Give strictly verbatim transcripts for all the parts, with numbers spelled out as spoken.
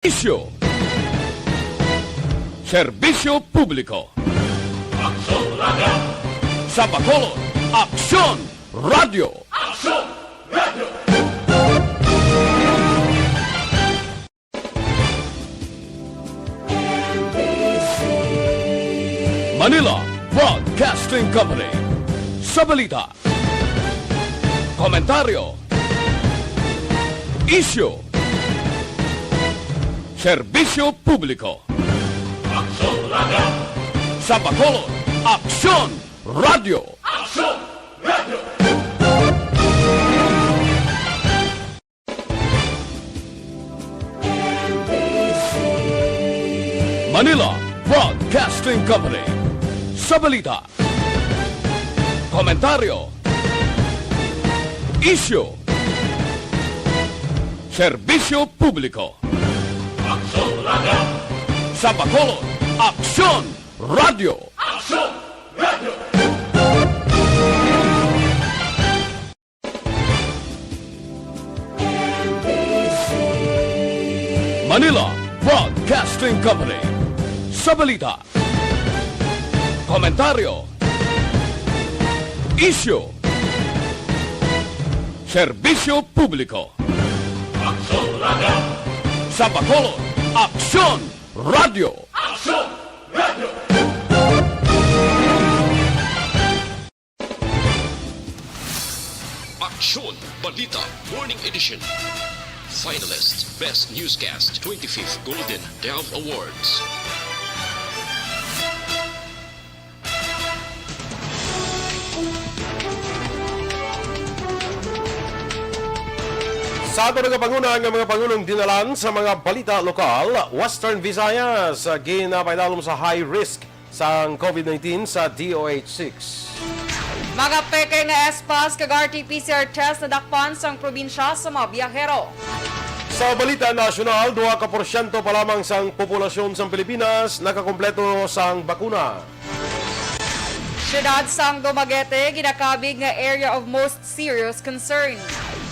Isyu. Serbisyo publiko. Aksyon Radio. Sa Bacolod, Aksyon Radio. Aksyon Radio. Manila Broadcasting Company. Sa balita, komentaryo, isyu, serbisyo publiko. Aksyon Radio. Sa Bacolod, Aksyon Radio. Aksyon Radio. Manila Broadcasting Company. Sa balita, komentaryo, isyu, serbisyo publiko. Aksyon Radio. Sa Bacolod, Aksyon Radio. Aksyon Radio. Manila Broadcasting Company. Sa balita, komentaryo, isyu, serbisyo publiko. Aksyon Radio. Sa Bacolod, Aksyon Radio. Aksyon Radio. Aksyon Balita Morning Edition. Finalist Best Newscast, twenty-fifth Golden Dove Awards. Sa ato nagapanguna nga mga pangulong dinalan sa mga balita lokal, Western Visayas, ah, ginapaidalom sa high risk sang COVID nineteen sa D O H six. Mga peke nga S pass kag R T P C R test nadakpan sang probinsya sa mga biyahero. Sa balita nasyonal, dua ka porsyento pa lamang sang populasyon sang Pilipinas nakakompleto sang bakuna. Siyudad sang Dumaguete ginakabig nga area of most serious concern.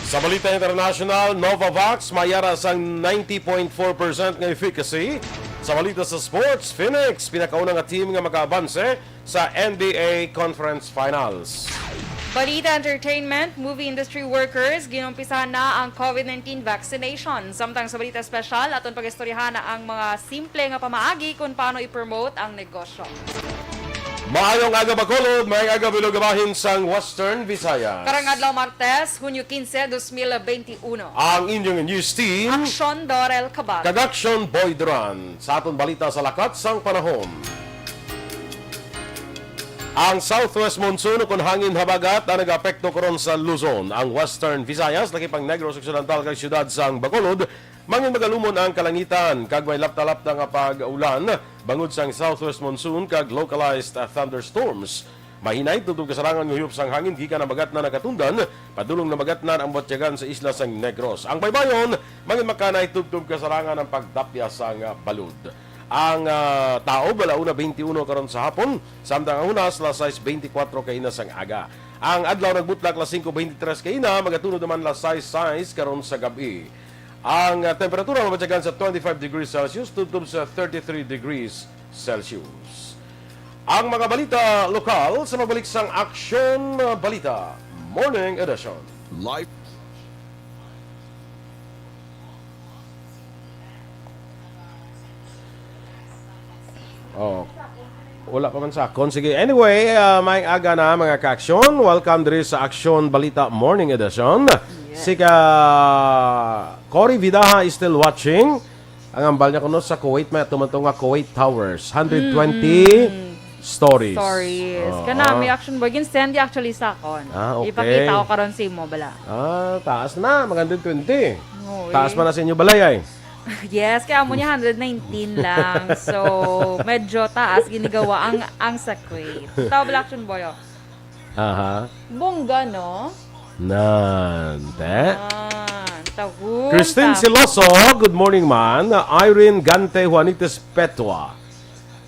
Sa balita internasyonal, Novavax mayara sang ninety point four percent nga efficacy. Sa balita sa sports, Phoenix pinakauna nga team nga makaabanse sa N B A Conference Finals. Balita entertainment, movie industry workers ginumpisahan na ang COVID nineteen vaccination. Samtang sa balita espesyal, aton pag-istoryahan na ang mga simple nga pamaagi kung paano i-promote ang negosyo. Maayong aga, Bacolod. Maayong aga, Bilog, bahin sang Western Visayas. Karong adlaw, Martes, Hunyo quince, dos mil veintiuno. Ang inyong news team, Aksyon Dorel Kabag. Kag Aksyon Boy Duran. Sa aton balita sa lakat sang panahon. Ang southwest monsoon ukon hangin habagat ang nag-apekto karon sa Luzon, ang Western Visayas, lakip ang Negros Occidental kag siyudad sang Bacolod. Mangin magalumon ang kalangitan kag may lapta-lapta nga pag-ulan bangod sang southwest monsoon kag localized, ah, thunderstorms. Mahinay tubtob kasarangan nga huyop sang hangin gikan habagatnan ang Katundan, padulong habagatnan ang batyagan sa isla sang Negros. Ang baybayon, mangin makanay tubtob kasarangan ang pagdapya sang, ah, balod. Ang, ah, taob, ala una twenty-one karon sa hapon, samtang ang hunas, alas sais twenty-four kaina sang aga. Ang adlaw nagbutlak, alas singko twenty-tres kaina, magatunod naman alas sais sais karon sa gab-i. Ang, ah, temperatura mabatyagan sa twenty-five degrees Celsius tubtob sa thirty-three degrees Celsius. Ang mga balita lokal sa pagbalik sang Aksyon, ah, Balita Morning Edition. Live. Oh. Wala pa man sa akon. Sige. Anyway, ah, maayong aga na, mga ka-aksyon. Welcome diri sa Aksyon Balita Morning Edition. Yes. Si ka Cory Vidaha is still watching. Ang hambal niya kuno sa Kuwait, may atuman to nga Kuwait Towers. Hundred twenty Mm. stories. Stories. Oo. Kana, may action boy. Gin-send niya actually sa akon. Ah, okay. Ipakita ko karon sa imo, bala. Ah, taas na. Mag hundred twenty. Oo, Taas eh. man na sa inyo balay, ay. Yes, kaya mo niya hundred nineteen lang. So, medyo taas ginigawa ang, ang sa Kuwait. Tawag lang action boy, oh. Aha. Bongga, no? Nan, te. Ah, tahong Christine ta- Siloso, good morning, man. Irene Gante, Juanitas Petua.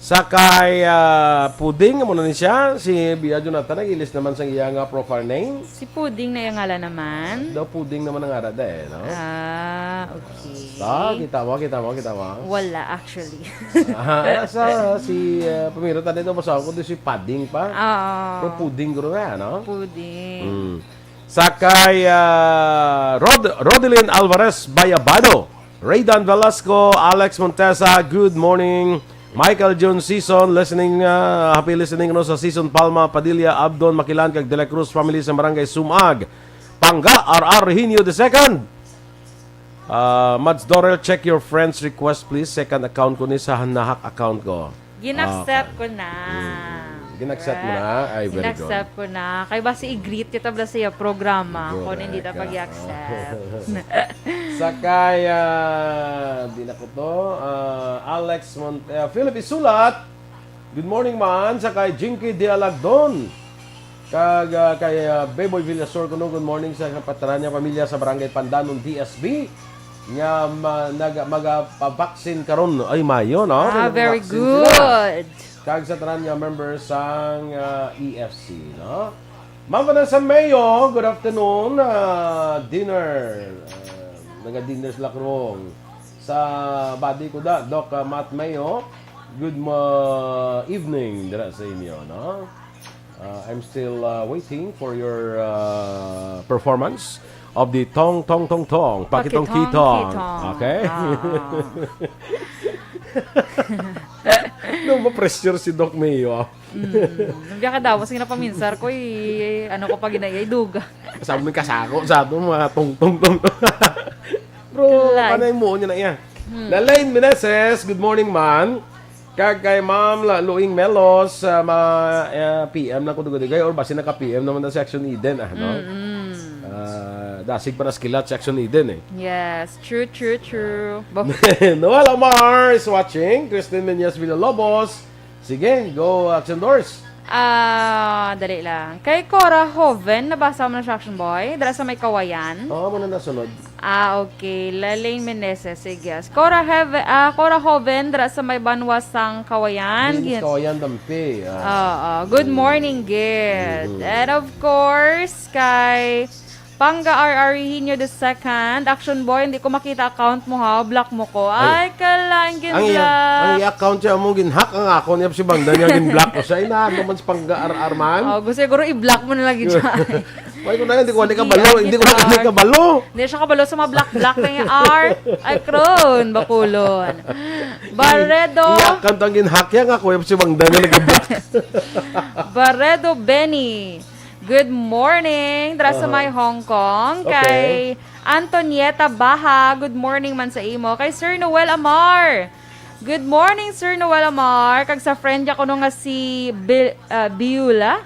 Sa kay, ah, Puding, amo na ni siya. Si Bia Jonathan, nag-ilis naman sa iya nga profile name. Si Puding na iyang ngalan naman. Daw Puding naman ang ara da eh, no? Ah, okay. Sa, kita mo, kita mo, kita mo. Wala, actually. Ah, sa, si, ah, Pamira, tadi daw, basa ko, di si Pading pa. Oo. Pero Puding, guro na, no? Puding. Mm. Sa kay, ah, Rod-, Rodelyn Alvarez Bayabado, Raydan Velasco, Alex Montesa, good morning. Michael John Season, listening, ah, happy listening no sa Season Palma, Padilla, Abdon, Makilan, kag De La Cruz family sa Barangay Sumag. Pangga, R R Regenio the second. Ah, Mads Dorel, check your friends request please. Second account ko ni sa nahak account ko. Gin-accept Okay. ko na. Mm. Gin-accept mo na? Ay, very good. Gin-accept ko na. Kay basi i-greet kita bala sa iya programa Good, kung hindi ta ka. pag-accept. Sa kay, ah, di na ko to. Ah, Alex Mon-, ah, Philip Isulat. Good morning, man. Sa kay Jinky Dialagdon. Kag, ah, kay, ah, Beboy Villasor kuno, good morning sa kapataran niya pamilya sa Barangay Pandanon, D S B. Nga ma-, nag-, magapabaksin karon. Ay, mayo, no? Ah, Kay very nagpabaksin sila. good. Kag sa tanan nga member sang, ah, E F C, no? Ma'am Vanessa Mayo, good afternoon. Ah, dinner. Ah, naga-dinner sila karong. Sa body ko da, Doc, ah, Matt Mayo, good mo-, evening dira sa inyo, no? Uh, I'm still, uh, waiting for your, uh, performance of the Tong Tong Tong Tong, Pakitong Pakitong Kitong. Kitong. Okay? Ah. No, ma-pressure si Doc Mayo. Mm. Nung diya ka daw, sige na paminsar ko, eh, ano ko pa ginaya, iduga. Sabi mo, kasako sa ato, mga tong tong tong. Bro, Kalay. Panay mo niya na iya. Hmm. Lalaine Meneses, good morning, man. Kag kay Ma'am La-, Luing Melos, ah, ma-, eh, P M lang ko dugay-dugay, or basi naka-P M naman na si Action Eden, ah, no? Mm-mm. Ah, dasig pa na sa kilat si Action Eden, eh. Yes, true, true, true. Bo- Noel Amar is watching. Christine Menyes Villalobos. Sige, go, Action Doors. Ah, dali lang. Kay Cora Hoven, nabasa mo na siya, Action Boy? Dala sa may Kawayan? Oo, muna nasunod. Ah, okay. Lalaine Meneses, sige. Cora Heve-, ah, Cora Hoven, dala sa may Banwa sang Kawayan. Din Gin- sa Kawayan, Dampi. Ah. Oo. Good morning, Gid. Mm-hmm. And of course, kay Pangga R R Regenio the second. Action Boy, hindi ko makita account mo, ha. Block mo ko. Ay. Ay, kalain gin Ang iya, block. Ang iya account siya mo gin-hack ang ako niya si Bangda niya gin-block ko siya. Ina, ano man si Pangga R R man? Oh, gusto siguro i-block mo na lang gid siya. Wala ko na, hindi ko wala Sige, kabalo, ang hindi ko na guitar. Kabalo. Hindi siya kabalo sa mga black-black na yung art. Ay, Kron, Bakulon. Baredo. Iya account ang gin-hack yan nga, kuya, si Bangda nga nag-block. Baredo Benny. Good morning. Dra sa Uh-huh. may Hong Kong. Okay. Kay Antonieta Baha. Good morning man sa imo. Kay Sir Noel Amar. Good morning, Sir Noel Amar. Kag sa friend niya kuno nga si Bi-, ah, Biula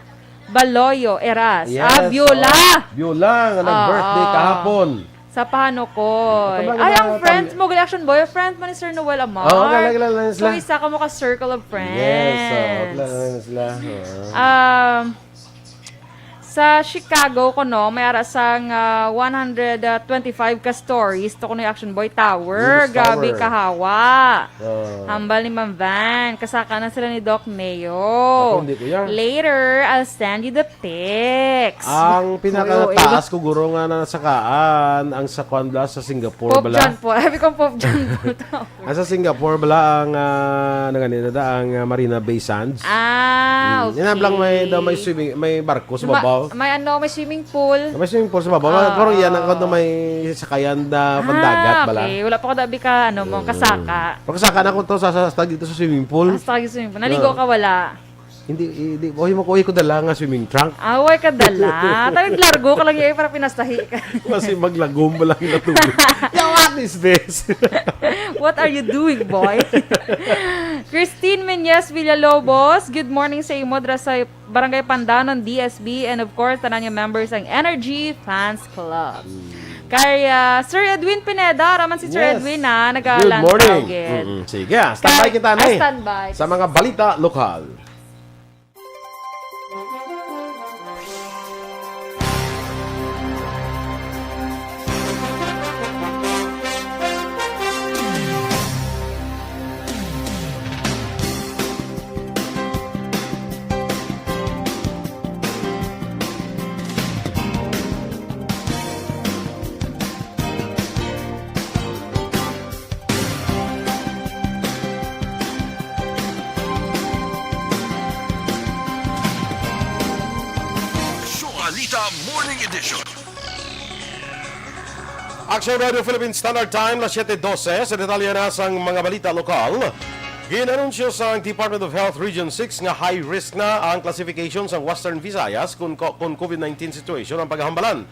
Baloyo Eras. Yes, Ah, Biola. oh, Biola, nga nag-birthday Oo. kahapon. Sa Pahanukon. Ito ba Ay, nga ang mga friends tam- mo, gali Action Boy, friends mo ni Sir Noel Amar. Oo, kilala, kilala So, sila. isa ka mo ka circle of friends. Yes, oo, kilala na sila. Oo. Um, sa Chicago ko, no, may ara sang, ah, one hundred twenty-five ka stories to kuno yung Action Boy Tower. News Grabe, Tower. kahawa. Oo. Hambal ni Ma'am Van. Kasaka na sila ni Doc Mayo. Ako, hindi ko yan. Later, I'll send you the pics. Ang Uy, pinakataas uy. ko, guro, nga nasakaan, ang sa kwan bala, sa Singapore Pope bala. John Paul. Sabi ko, Pope John Paul. Ang sa Singapore bala, ang, ah, ano ganito da, ang, ah, Marina Bay Sands. Ah, Mm. Yan ang blang may, okay. daw may swimming, may barko sa Ma-, babaw. may ano, may swimming pool. May swimming pool sa babaw. Ah, Pero yan, ang ah. kung may sakayan na Ah, pandagat bala. okay. Wala pa ko dabi ka, ano, mo, Mm. kasaka. Pero kasaka na ko to sa, sa, sa, dito sa swimming pool. Ah, sa swimming pool. Naligo Oo. ka, wala? Hindi, hindi. Oy, mo ko, oy, ko dala nga swimming trunk. Away ka dala. Tawid largo ka lang yun para pinastahi ka. Kasi maglagom ba lang na tubig? Yeah, what is this? What are you doing, boy? Christine Menyes Villalobos, good morning sa imo, dra sa Barangay Pandanon, D S B, and of course, tanan nga members ang Energy Fans Club. Hmm. Kay, ah, Sir Edwin Pineda, raman si Sir Yes. Edwin, ah, Good nagalantaw morning. gid. Mm-mm. Sige, ah, standby Kay, kita, ah, ni. standby. Sa mga balita lokal. Action Radio Philippine Standard Time, las siete doce. Sa detalye na sang mga balita lokal, ginanunsyo sang Department of Health Region six nga high risk na ang classification sang Western Visayas kung, kung COVID nineteen situation ang paghambalan.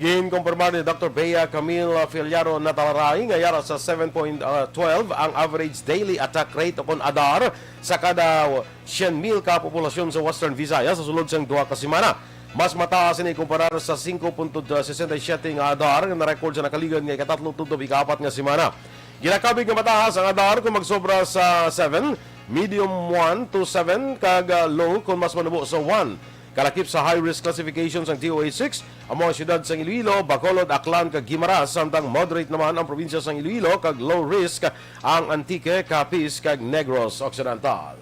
Ginkumpirmar ni Doctor Bea Camille Filiaro Natalaray nga yara sa seven point twelve ang average daily attack rate o kon ADAR sa kada syen mil ka populasyon sa Western Visayas sa sulod sang duha ka semana. Mas mataas ini kumparar sa singko punto sesenta y siyete nga ADAR nga na-record sa nakaligad nga ikatatlo tubtob ikaapat nga semana. Ginakabig nga mataas ang ADAR kung magsobra sa seven, medium one to seven, kag, ah, low kung mas manubo sa one. Kalakip sa high risk classification sang D O H six ang mga siyudad sang Iloilo, Bacolod, Aklan, kag Guimaras, samtang moderate naman ang probinsya sang Iloilo kag low risk ang Antique, Capiz, kag Negros Occidental.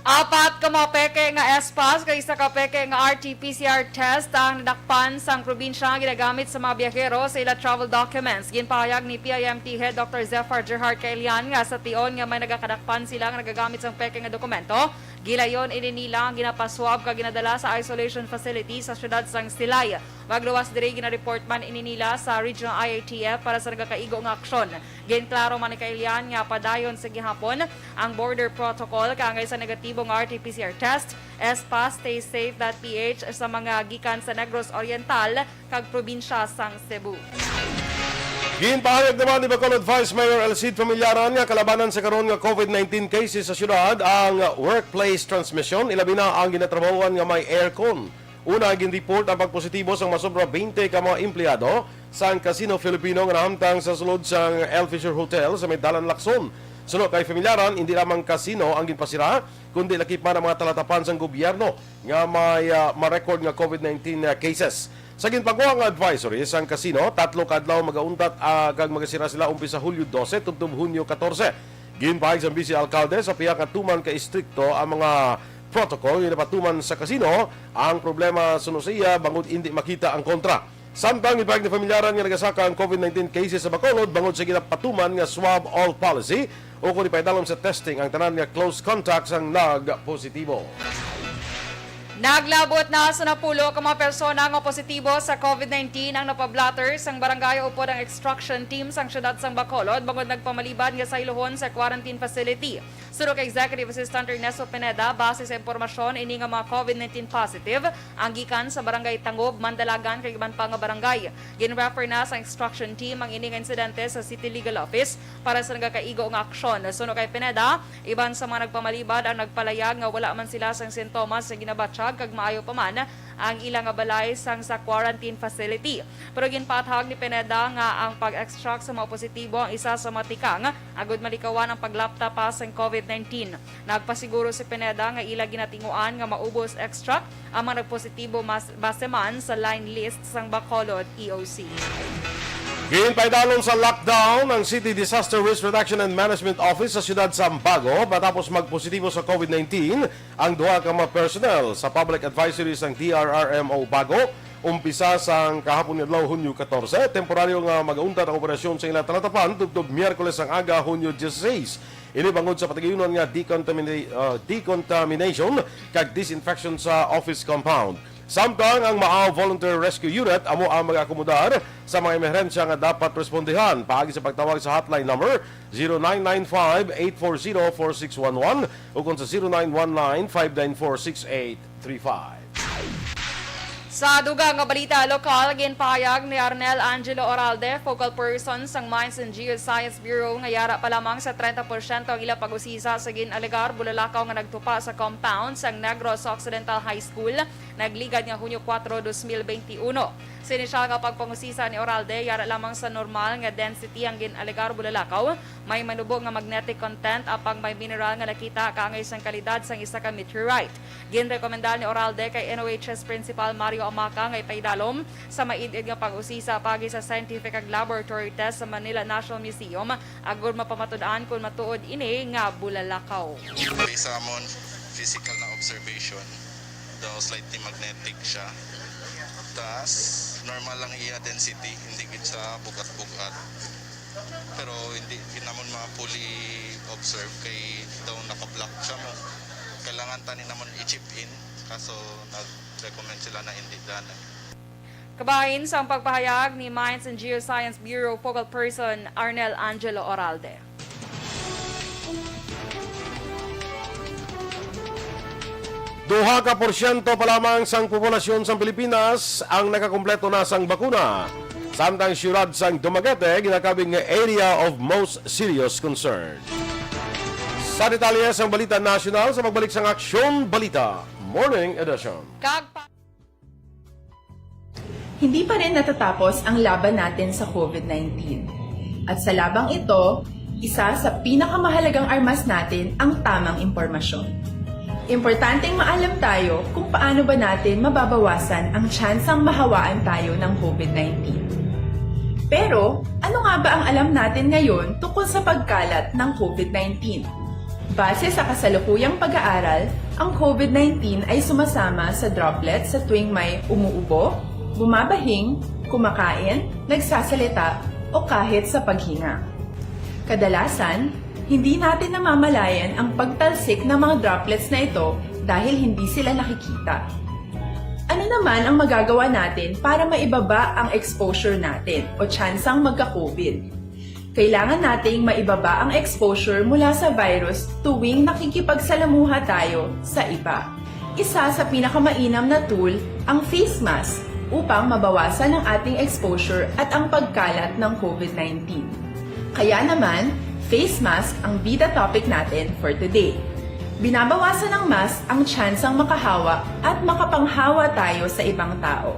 Apat ka mga peke nga S-Pass kag isa ka peke nga R T P C R test ang nadakpan sang probinsya nga ginagamit sa mga biyahero sa ila travel documents. Ginpahayag ni P I M T Head Doctor Zephyr Gerhard Caelian nga sa tion nga may nagakadakpan sila nga nagagamit sang peke nga dokumento, gilayon ini nila ang ginapaswab kag ginadala sa isolation facility sa siyudad sang Silay. Magluwas diri, gina-report man ini nila sa Regional I A T F para sa nagakaigo nga aksyon. Ginklaro man ni Caelian nga padayon sa gihapon ang border protocol kaangay sa negatibo nga R T P C R test, S-Pass, Stay Safe dot P H sa mga gikan sa Negros Oriental kag probinsya sang Cebu. Ginpahayag naman ni Bacolod Vice Mayor El Cid Familiaran nga kalabanan sa karon nga COVID nineteen cases sa syudad ang workplace transmission, ilabi na ang ginatrabahuan nga may aircon. Una, gin-report ang pagpositibo sang masobra twenty ka mga empleyado sang Casino Filipino nga nahamtang sa sulod sang El Fisher Hotel sa may Dalan Lacson. Suno kay Familiaran, indi lamang casino ang ginpasira, kundi lakip man ang mga talatapan sang gobyerno nga may, ah, ma-record nga COVID nineteen, ah, cases. Sa ginpagwa nga advisory sang casino, tatlo ka adlaw magauntat, ah, kag magasira sila umpisa Hulyo dose tubtob Hunyo katorse. Ginpahayag sang Vice Alcalde, sa pihak nga tuman ka istrikto ang mga protocol nga napatuman sa casino, ang problema suno sa iya bangod indi makita ang kontra. Samtang ipahayag ni Familiaran nga nagasaka ang COVID nineteen cases sa Bacolod bangod sa ginapatuman nga swab all policy, ukon ipaidalom sa testing ang tanan nga close contacts ang nagpositibo. Naglabot na sa napulo ka mga persona nga positibo sa COVID nineteen ang napablotter sang barangay upod ang extraction team sang siyudad sang Bacolod bangod nagpamalibad nga saylohon sa quarantine facility. Suno kay Executive Assistant Ernesto Pineda, base sa impormasyon, ini nga mga COVID nineteen positive ang gikan sa Barangay Tangob, Mandalagan, kag iban pa nga barangay. Gin-refer na sa extraction team ang ini nga insidente sa City Legal Office para sa nagakaigo nga aksyon. Suno kay Pineda, iban sa mga nagpamalibad ang nagpalayag nga wala man sila sang sintomas nga ginabatyag kag maayo pa man ang ila nga balay sang sa quarantine facility. Pero ginpaathag ni Pineda nga ang pag-extract sa mga positibo ang isa sa mga tikang agud malikawan ang paglapta pa sang COVID nineteen. Nagpasiguro si Pineda nga ila ginatinguan nga maubos extract ang mga nagpositibo mas base man sa line list sang Bacolod E O C. Ginpaidalom sa lockdown ang City Disaster Risk Reduction and Management Office sa siyudad sa Bago matapos magpositibo sa COVID nineteen ang duha ka mga personnel sa public advisory sang D R R M O Bago. Umpisa sang kahapon nga adlaw, Hunyo katorse, temporaryo nga magauntat ang operasyon sa ila talatapan tubtob Miyerkules ang aga, Hunyo dieciséis. Ini bangod sa patigayunan nga decontamina-, ah, decontamination kag disinfection sa office compound. Samtang ang Maaw Volunteer Rescue Unit amo ang mag-akomodar sa mga emerhensya nga dapat respondihan paagi sa pagtawag sa hotline number zero nine nine five, eight four zero, four six one one ukon sa zero nine one nine, five nine four, six eight three five. Sa dugang nga balita lokal, ginpahayag ni Arnel Angelo Oralde, focal person sang Mines and Geoscience Bureau, nga yara pa lamang sa treinta porsyento ang ila pag-usisa sa gin-alegar bulalakaw nga nagtupa sa compound sang Negros Occidental High School, nagligad nga Hunyo kuwatro, dos mil beinti uno. Sa inisyal nga pagpangusisa ni Oralde, yara lamang sa normal nga density ang gin-alegar bulalakaw, may manubo nga magnetic content apang may mineral nga nakita kaangay sang kalidad sang isa ka meteorite. Ginrekomendar ni Oralde kay N O H S Principal Mario Amaca nga ipaidalom sa maid-id nga pag-usisa paagi sa scientific kag laboratory test sa Manila National Museum agud mapamatud-an kon matuod ini nga bulalakaw. Based sa amon physical na observation, daw slightly magnetic siya. Tas, normal lang iya density, hindi gid sa bugat-bugat. Pero hindi gid namon ma-fully observe kay daw naka-block siya mo. Kailangan tani namon i-chip in, kaso nag-recommend sila na hindi gani. Kabahin sang pagpahayag ni Mines and Geoscience Bureau Focal Person Arnel Angelo Oralde. Duha ka porsyento pa lamang sang populasyon sang Pilipinas ang nakakumpleto na sang bakuna, samtang siyudad sang Dumaguete ginakabig nga area of most serious concern. Sa detalye sang balita nasyonal sa pagbalik sang Aksyon Balita Morning Edition. Kag pa- Hindi pa rin natatapos ang laban natin sa COVID nineteen. At sa labang ito, isa sa pinakamahalagang armas natin ang tamang impormasyon. Importanteng maalam tayo kung paano ba natin mababawasan ang tsansang mahawaan tayo ng COVID nineteen. Pero, ano nga ba ang alam natin ngayon tungkol sa pagkalat ng COVID nineteen? Base sa kasalukuyang pag-aaral, ang COVID nineteen ay sumasama sa droplets sa tuwing may umuubo, bumabahing, kumakain, nagsasalita, o kahit sa paghinga. Kadalasan, hindi natin namamalayan ang pagtalsik ng mga droplets na ito dahil hindi sila nakikita. Ano naman ang magagawa natin para maibaba ang exposure natin o tsansang magka-COVID? Kailangan nating maibaba ang exposure mula sa virus tuwing nakikipagsalamuha tayo sa iba. Isa sa pinakamainam na tool ang face mask upang mabawasan ang ating exposure at ang pagkalat ng COVID nineteen. Kaya naman, face mask ang bida topic natin for today. Binabawasan ng mask ang tsansang makahawa at makapanghawa tayo sa ibang tao.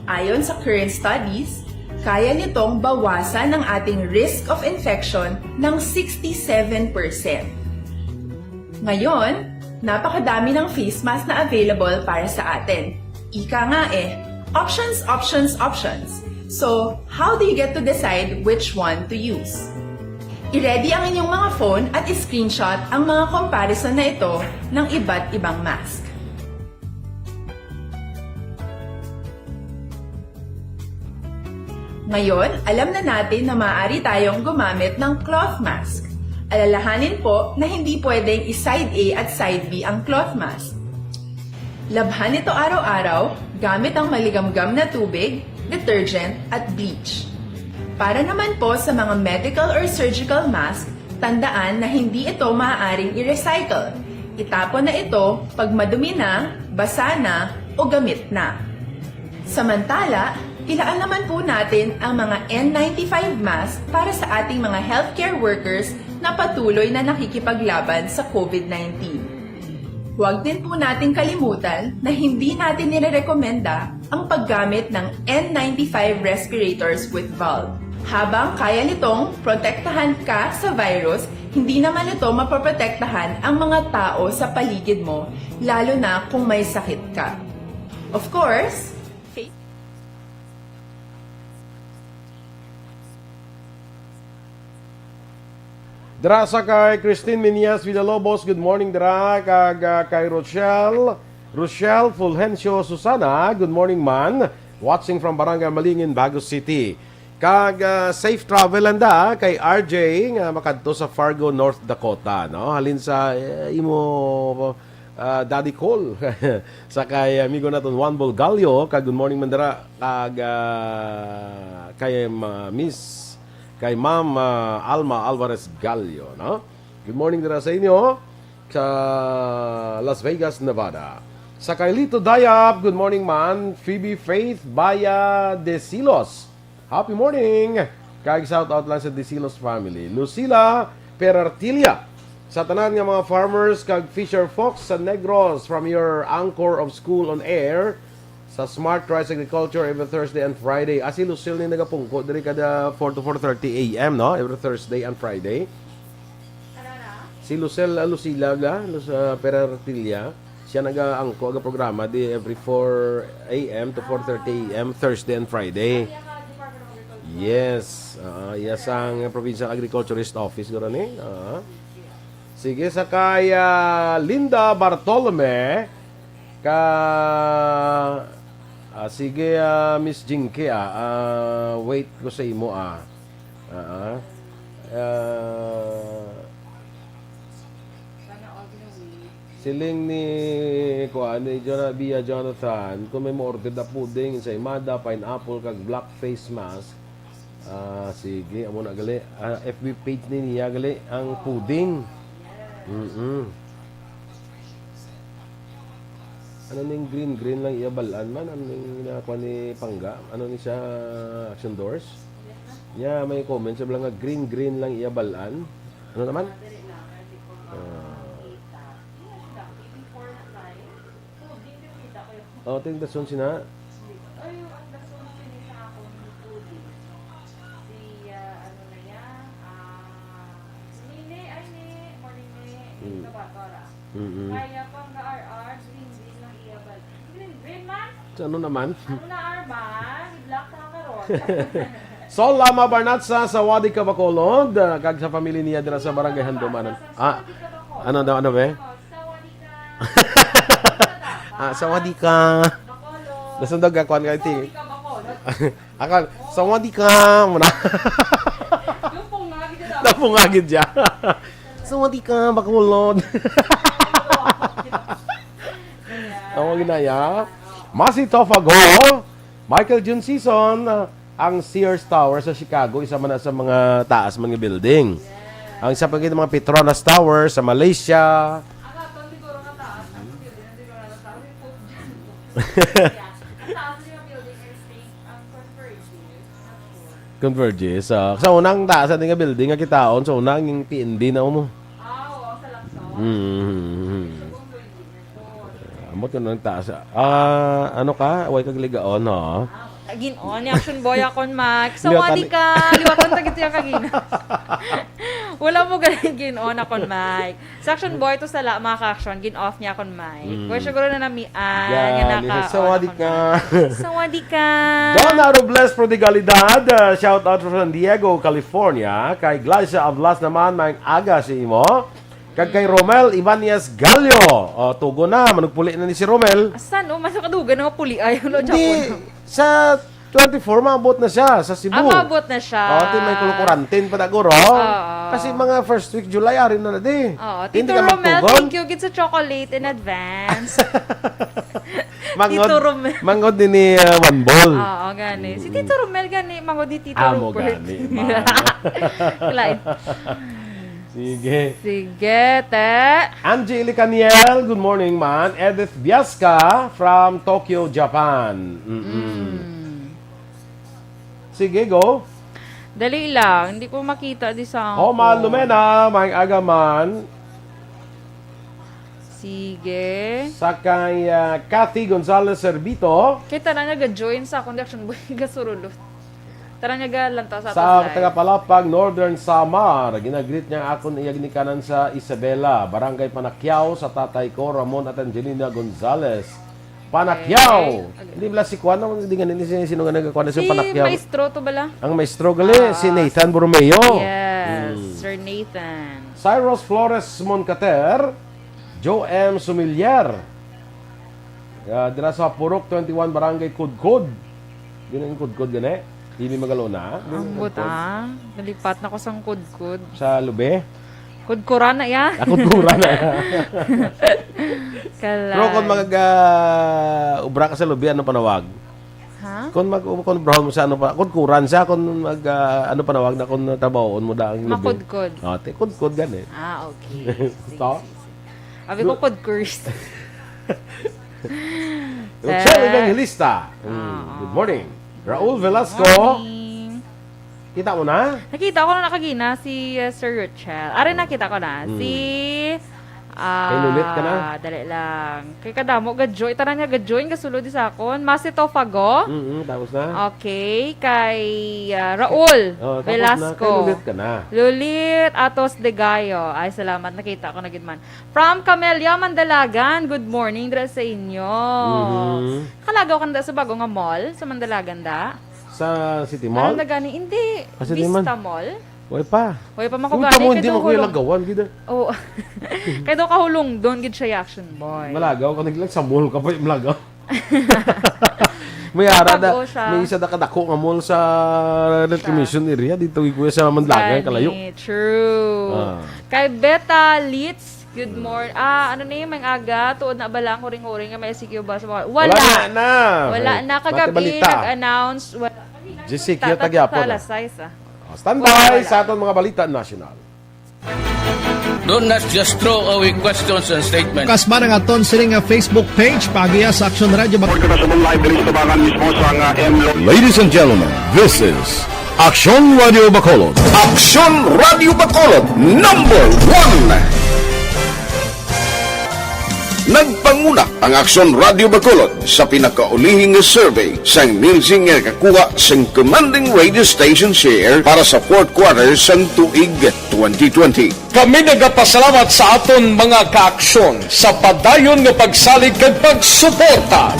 Ayon sa current studies, kaya nitong bawasan ang ating risk of infection ng sixty-seven percent. Ngayon, napakadami ng face mask na available para sa atin. Ika nga eh, options, options, options. So, how do you get to decide which one to use? I-ready ang inyong mga phone at i-screenshot ang mga comparison na ito ng iba't ibang mask. Ngayon, alam na natin na maaari tayong gumamit ng cloth mask. Alalahanin po na hindi pwedeng i-side A at side B ang cloth mask. Labhan ito araw-araw gamit ang maligamgam na tubig, detergent, at bleach. Para naman po sa mga medical or surgical mask, tandaan na hindi ito maaaring i-recycle. Itapon na ito pag madumi na, basa na, o gamit na. Samantala, ilaan naman po natin ang mga N ninety-five mask para sa ating mga healthcare workers na patuloy na nakikipaglaban sa COVID nineteen. Huwag din po nating kalimutan na hindi natin nirerekomenda ang paggamit ng N ninety-five respirators with valve. Habang kaya nitong protektahan ka sa virus, hindi naman ito mapoprotektahan ang mga tao sa paligid mo, lalo na kung may sakit ka. Of course, Dira sa kay Christine Minias Villalobos, good morning dira. Kag, ah, kay Rochelle, Rochelle Fulgencio Susana, good morning man. Watching from Barangay Malingin, Bago City. Kag, ah, safe travel lang da kay R J nga makadto sa Fargo, North Dakota, no? Halin sa, eh, imo, ah, Daddy Cole. Sa kay amigo naton Juan Bulgalio, kag good morning man dira kag, ah, kay, ah, Miss, kay Ma'am, ah, Alma Alvarez Gallo, no? Good morning dira sa inyo sa Las Vegas, Nevada. Sa kay Lito Dayap, good morning man. Phoebe Faith Baya de Silos, happy morning. Kag shout out lang sa Disilos family. Lucila Perartilla, sa tanan nga mga farmers kag fisher folks sa Negros, from your anchor of School on Air sa Smart Rice Agriculture every Thursday and Friday. Ah, si Lucille ni nagapungko diri kada four to four thirty A M, no? Every Thursday and Friday. Si Lucille, ah, Lucila, la, Luz-, ah, Perartilla. Siya nagaangko ang programa di every four A M to four thirty A M, Thursday and Friday. Yes, ah, iya sang Provincial Agriculturist Office guro ni. Ah. Sige, sa kay, ah, Linda Bartolome, ka, ah, sige, ah, Miss Jinky, ah, ah, wait ko sa imo, ah. Ah, ah. Ah, Siling ni, kuan, ni Jona-, Bia Jonathan, kung may mo-order na pudding, ensaymada, pineapple, kag black face mask, ah, sige, amo na gali. Ah, F B page ni niya gali, ang pudding. Mm-mm. Ano ning green, green lang iya bal-an man? Ano ning ginakuha ni Pangga? Ano ni siya, Action Doors? Niya, may comment sa nga green, green lang iya bal-an. Ano naman? Ah. Oh, ting dason sina. Ay, ang dason sini sa akon ni Judy. Si, ah, ano na yan? Ah, si Nene, ay, ni, morning, ni, Mm. Ni Kabatora. Mm-mm. Kaya pang R R, green, green lang iya bal-, green, green man? Sa ano naman? Ano na, Arma? Black na karon. Sol Lama Barnatsa, Sawadee ka, Bacolod, ah, kag sa pamilya niya dira sa Barangay Handumanan. Ah, ano daw, ano, be? Ah, sawadee ka. Nasundog ka, kuwan ka, ti. Ako, sawadee ka, muna. Napungagid siya. Sawadee ka, Bacolod. Ang mga ginaya. Masi Tofago, Michael Jun Season, ang Sears Tower sa Chicago, isa man na sa mga taas man nga building. Ang isa pa gid, mga Petronas Tower sa Malaysia. Ang aton siguro kataas, ang building ng Petronas Tower, yung Pope John. Ang taas niya building, I think, ang Converge. Converge. Ah, sa unang taas sa nga building nga kitaon, sa unang yung P N B na mo. Ah, oo, sa Lacson. Mm. Ambot ko nang taas. Ah, ano ka? Way kag ligaon, no? Gin-on ni Action Boy akon, Mike. Liwatan Sawadee ni- ka! Liwatan ta gid siya kagina. Wala mo galing gin-on akon, Mike. Sa Action Boy to sala, mga ka-action, gin-off niya akon, Mike. Mm. Well, siguro na namian, nga Gani, naka-on sawadee akon, ka. Mike. Sawadee ka! Donna Robles Prodigalidad, uh, shout out from San Diego, California. Kay Glyza Ablas naman, may aga si imo. Kag kay Romel Ibanez Gallo. O, tugon na, manugpuli na ni si Romel. Asan, oh? Mas nakadugan na nga puli ay, ano, Hindi, Japon? Sa twenty-four, maabot na siya sa Cebu. Ah, maabot na siya. O, ti may kulukurantin pa na, guro. Oo. Kasi mga first week July, ari na na di. Oo. Hindi Tito ka Romel, magtugon. Thank you gid sa chocolate in advance. Mangod, Tito Romel. Mangod din ni, uh, One Ball. Oo, gani. Si Mm. Tito Romel, gani, mangod ni Tito Amo Rupert. Gani, ma. Lain. Sige. Sige, te. Angie Ilicaniel, good morning, man. Edith Biasca from Tokyo, Japan. Mm-mm. Mm. Sige, go. Dali lang, hindi ko makita di sa Homa ako. Lumena, may aga man. Sige. Sa kay, ah, Cathy Gonzalez Servito. Kay tanan nga ga-join sa akong Action Boy, gasurulot. Tanan nga galantaw sa Sa aton live. Taga Palapag, Northern Samar, ginagreet niya akon iya ginikanan sa Isabela, Barangay Panakyaw, sa tatay ko, Ramon at Angelina Gonzalez. Panakyaw! Okay. Hindi bala si Kwan ang, hindi nga ni, si, sino nga nagkakuan na sa Si Panakyaw? Maestro to bala? Ang maestro gali, Ah. si Nathan Borromeo. Yes, Mm. Sir Nathan. Cyrus Flores Moncater, Joe M. Sumilier. Ah, dira sa Purok twenty-one, Barangay Kudkod. Yun ang Kudkod, gani? Hindi magalona. Ang Kudkod. Butang. Nalipat na ko sang Kudkod. Sa Lube? Kudkuran na ya. Ah, Kudkuran na ya. Kalay. Pero kung mag, ah, ubra ka sa Lube, ano panawag? Ha? Kung mag, kung obrahon mo sa ano pa, kudkuran siya, kung mag, ah, ano panawag na kung trabahoon mo da ang Lube? Makudkod. Ah, te, kudkod gani. Ah, okay. Sige, To? sige, sige. Abi ko, Lu- Kudkurs. Rochelle Sir. Evangelista. Mm, Oo. Good morning. Raul Velasco. Morning. Kita mo na? Nakita ko na nakagina si, uh, Sir Rochelle. Are, nakita ko na. Mm. Si, ah, Kay Lulit ka na? Dali lang. Kay kadamo, ga-join. Tanan nga ga-join, gasulod sa akon. Masi Tofago. Mm-mm, tapos na? Okay. Kay, ah, Raul Oh, tapos na. Velasco. Kay Lulit ka na. Lulit Atos de Gallo. Ay, salamat. Nakita ko na gid man. From Camellia, Mandalagan, good morning dira sa inyo. Mhm. Kalagaw ka na da sa bago nga mall sa Mandalagan da? Sa City Mall? Ano na gani? Hindi. Ah, City Vista Mall? Mall? Way pa. Way pa man ko Uy, gani, tamo, kay hindi daw man ko hulong- lagawan, gid, ah. Oo. Kay daw kahulong doon, gid siya, Action Boy. Malagaw ka, naglag sa mall ka pa yung malagaw. May ara da, Bago siya. May isa da kadako nga mall sa Siya. Reclamation area dito, kuya, sa Mandalagan, Gani, kalayo. True. Ah. Kay Beta Litz, Good morning. Ah, ano na yung mga aga? Tuod na bala ang huring-huring nga may S Q ba sa mga... Wala. Wala na. Wala Okay. na. Bati Kagabi, balita. Nag-announce. Wala. G C Q, Ta-, ta-, tagyapon ta-, na. Alas sais, ah. Oh, standby Wala, wala. sa aton mga balita nasyonal. Do not just throw away questions and statements. Kasba nga aton sini nga Facebook page, paagiha sa Aksyon Radio Bac- Report ka sa live diri sa tabangan mismo sa nga M Lo- Ladies and gentlemen, this is Aksyon Radio Bacolod. Aksyon Radio Bacolod, number one. Nagpanguna ang Aksyon Radio Bacolod sa pinakaulihi nga survey sang Nielsen nga nakakuha sang commanding radio station share para sa fourth quarter sang tuig twenty twenty. Kami nagapasalamat sa aton mga kaaksyon sa padayon nga pagsalig kag pagsuporta.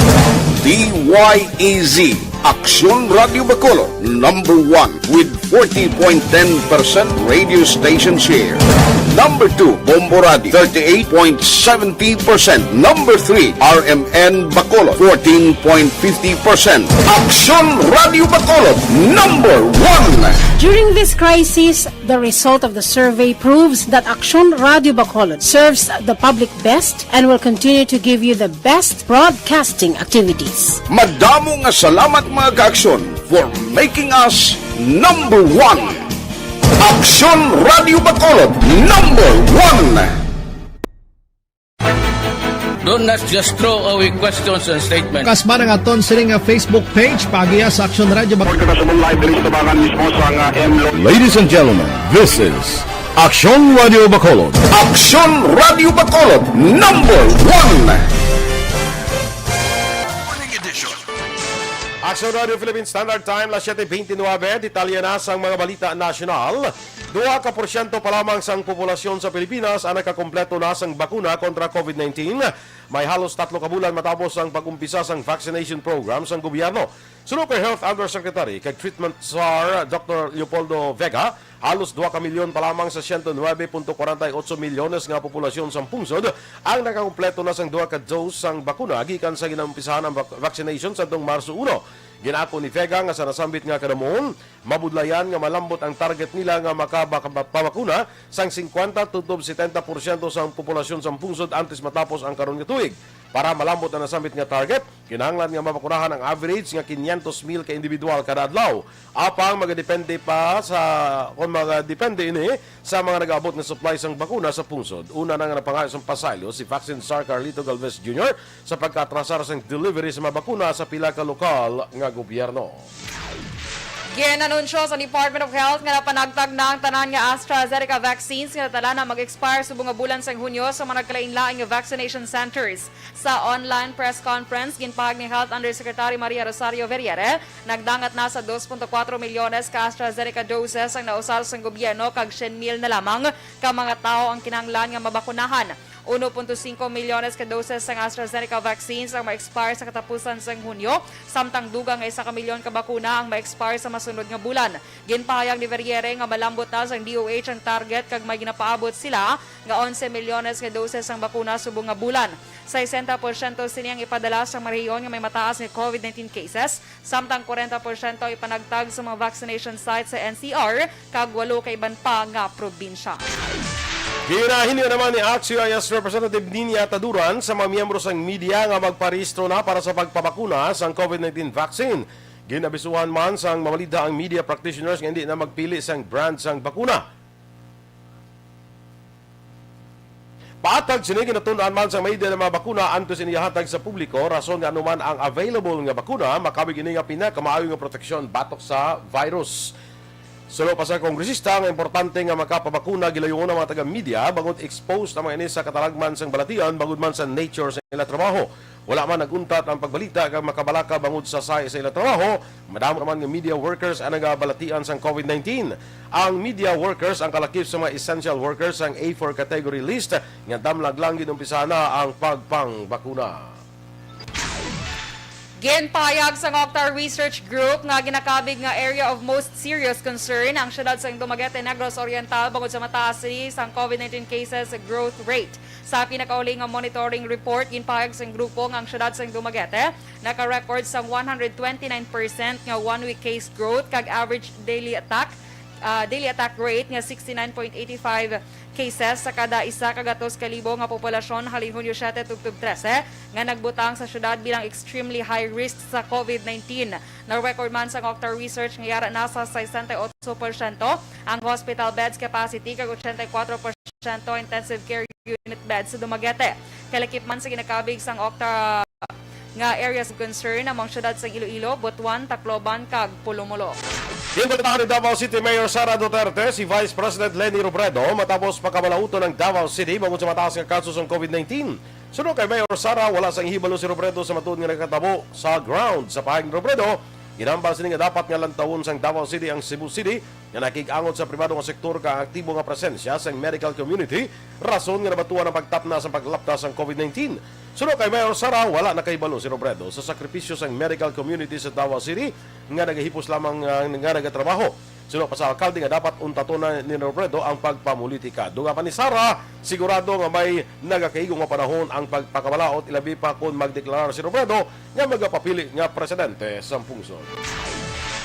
D Y E Z, Aksyon Radio Bacolod, number one with forty point ten percent radio station share. Number two, Bombo Radio, thirty-eight point seventy percent. Number three, R M N Bacolod, fourteen point fifty percent. Aksyon Radio Bacolod, number one. During this crisis, the result of the survey proves that Aksyon Radio Bacolod serves the public best and will continue to give you the best broadcasting activities. Madamo nga salamat, mga kaaksyon, for making us number one. Aksyon Radio Bacolod, number one. Do not just throw away questions and statements. Kasba nga aton sini nga Facebook page, paagiha sa Aksyon Radio Bac- Report ka sa live diri sa tabangan mismo sa nga M Lo- Ladies and gentlemen, this is Aksyon Radio Bacolod. Aksyon Radio Bacolod, number one. Morning edition. Aksyon Radio Philippine Standard Time, las siete veintinueve. Detalye na sang mga balita nasyonal. Duha ka porsyento pa lamang sang populasyon sa Pilipinas ang nakakompleto na sang bakuna kontra COVID nineteen. May halos tatlo ka bulan matapos ang pag-umpisa sang vaccination program sang gobyerno. Suno kay Health Undersecretary kag Treatment Czar Doctor Leopoldo Vega, halos duha ka milyon pa lamang sa siyento nuebe punto kwarenta y otso milyones nga populasyon sang pungsod ang nakakompleto na sang duha ka dose sang bakuna gikan sa ginaumpisahan ang vac-, vaccination sadtong Marso uno. Ginaako ni Vega nga sa nasambit nga kadamon, mabudlayan nga malambot ang target nila nga makaba-, pabakuna sang singkwenta tubtob setenta porsyento sang populasyon sang pungsod antes matapos ang karon nga tuig. Para malambot ang nasambit nga target, kinahanglan nga mabakunahan ang average nga quinientos mil ka individual kada adlaw. Apang magadepende pa sa, kung magadepende ini sa mga nag-aabot nga supply sang bakuna sa pungsod. Una na nga napangayo sang pasailo si Vaccine Czar Carlito Galvez Junior sa pagkaatrasar sang delivery sa mga bakuna sa pila ka lokal nga gobyerno. Ginanunsyo sa Department of Health nga napanagtag na ang tanan nga AstraZeneca vaccines nga natala na mag-expire subong nga bulan sang Hunyo sa mga nagkalainlain nga vaccination centers. Sa online press conference, ginpahayag ni Health Undersecretary Maria Rosario Verriere, nagdangat na sa dos punto kuwatro milyones ka AstraZeneca doses ang nausar sang gobyerno kag syen mil na lamang ka mga tawo ang kinahanglan nga mabakunahan. Uno punto singko milyones ka doses sang AstraZeneca vaccines ang ma-expire sa katapusan sang Hunyo, samtang dugang nga isa ka milyon ka bakuna ang ma-expire sa masunod nga bulan. Ginpahayag ni Verriere nga malambot na sang D O H ang target kag may ginapaabot sila nga onse milyones nga doses sang bakuna subong nga bulan. Sesenta porsyento sini ang ipadala sa mga rehiyon nga may mataas nga COVID nineteen cases, samtang kwarenta porsyento ipanagtag sa mga vaccination sites sa N C R kag walo ka iban pa nga probinsya. Ginahinyo naman ni Axios Representative Ninia Taduran sa mga miyembro sang media nga magparehistro na para sa pagpabakuna sang COVID nineteen vaccine. Ginabisuhan man sang mamalidha ang media practitioners nga hindi na magpili sang brand sang bakuna. Patag sini, ginatun-an man sang media ang mga bakuna antes ini ihatag sa publiko, rason nga anuman ang available nga bakuna, makabig ini nga pinakamaayo nga proteksyon batok sa virus. Suno pa sa kongresista nga importante nga makapabakuna, gilayuon ang mga taga-media bangod exposed ang mga ini sa katalagman sang balatian bangod man sa nature sa ila trabaho. Wala man nag-untat ang pagbalita kag makabalaka bangod sa sahi sa ila trabaho. Madamo naman nga media workers ang nagabalatian sang COVID nineteen. Ang media workers ang kalakip sa mga essential workers sang A four category list nga damlag lang ginumpisahan na ang pagpangbakuna. Ginpahayag sang Octar Research Group nga ginakabig nga area of most serious concern ang siyudad sang Dumaguete, Negros Oriental, bangod sa mataas sini sang COVID nineteen cases growth rate. Sa pinakauli nga monitoring report, ginpahayag sang grupo nga ang siyudad sang Dumaguete naka-record sang one hundred twenty-nine percent nga one-week case growth kag average daily attack ah, daily attack rate nga sixty-nine point eighty-five cases sa kada isa ka gatos ka libo nga populasyon halin Hunyo siete tubtob trese, nga nagbutang sa syudad bilang extremely high risk sa COVID nineteen. Na-record man sang Octa Research nga yara na sa sesenta y otso porsyento ang hospital beds capacity kag ochenta y kuwatro porsyento intensive care unit beds sa Dumaguete. Kalakip man sa ginakabig sang Octa nga areas of concern ang mga syudad sang Iloilo, Butuan, Tacloban, kag Polomolo. Ginpalitahan ni Davao City Mayor Sara Duterte si Vice President Leni Robredo matapos pakamalauton ang Davao City bangod sa mataas nga kaso sang COVID nineteen. Suno kay Mayor Sara, wala sang hibalo si Robredo sa matuod nga nakatabo sa ground. Sa pahayag ni Robredo, ginhambal sini nga dapat nga lantawon sang Davao City ang Cebu City nga nakig-angot sa pribado nga sektor kag aktibo nga presensya sang medical community, rason nga nabatuan ang pagtapna sang paglapta sang COVID nineteen. Suno kay Mayor Sara, wala nakahibalo si Robredo sa sakripisyo sang medical community sa Davao City nga nagahipos lamang, ah, nga nagatrabaho. Suno pa sa alkalde nga dapat untaton na ni Robredo ang pagpamulitika. Dugang pa ni Sara, sigurado nga may nagakaigo nga panahon ang pagpakamalaut, ilabi pa kon magdeklarar si Robredo nga magapapili nga presidente sang pungsod.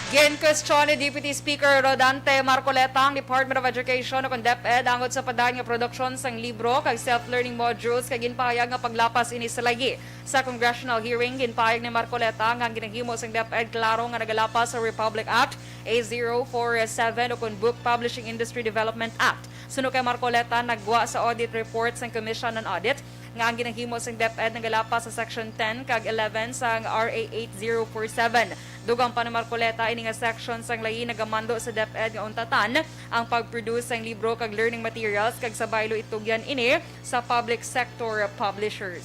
Ginkwestiyon ni Deputy Speaker Rodante Marcoleta ang Department of Education o kon DepEd angot sa padayon nga produksyon sang libro kag self-learning modules, kag ginpahayag nga paglapas ini sa layi. Sa congressional hearing, ginpahayag ni Marcoleta nga ang ginahimo sang DepEd klaro nga nagalapas sa Republic Act A zero four seven o kon Book Publishing Industry Development Act. Suno kay Marcoleta, nagwa sa audit report sang Commission on Audit nga ang ginahimo sang DepEd nagalapas sa Section ten kag eleven sang R A eight zero four seven. Dugang pa ni Marcoleta, ini nga section sang layi nagamando sa DepEd nga untatan ang pag-produce sang libro kag learning materials, kag sa baylo itugyan ini sa public sector publishers.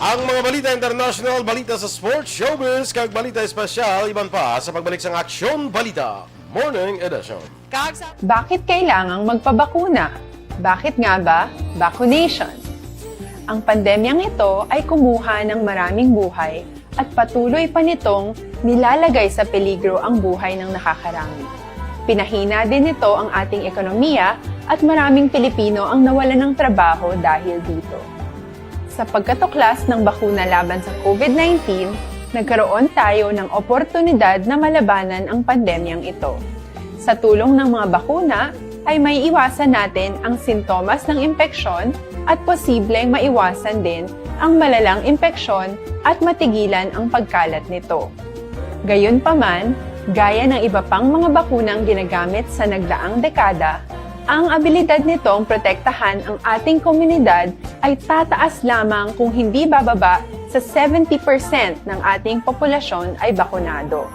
Ang mga balita international, balita sa sports, showbiz, kag balita espesyal, iban pa sa pagbalik sang Aksyon Balita Morning Edition. Kag sa Bakit kailangang magpabakuna? Bakit nga ba vaccination? Ang pandemyang ito ay kumuha ng maraming buhay at patuloy pa nitong nilalagay sa peligro ang buhay ng nakakarami. Pinahina din nito ang ating ekonomiya at maraming Pilipino ang nawalan ng trabaho dahil dito. Sa pagkatuklas ng bakuna laban sa COVID nineteen, nagkaroon tayo ng oportunidad na malabanan ang pandemyang ito. Sa tulong ng mga bakuna, ay maiiwasan natin ang sintomas ng impeksyon at posibleng maiwasan din ang malalang impeksyon at matigilan ang pagkalat nito. Gayunpaman, gaya ng iba pang mga bakunang ginagamit sa nagdaang dekada, ang abilidad nitong protektahan ang ating komunidad ay tataas lamang kung hindi bababa sa seventy percent ng ating populasyon ay bakunado.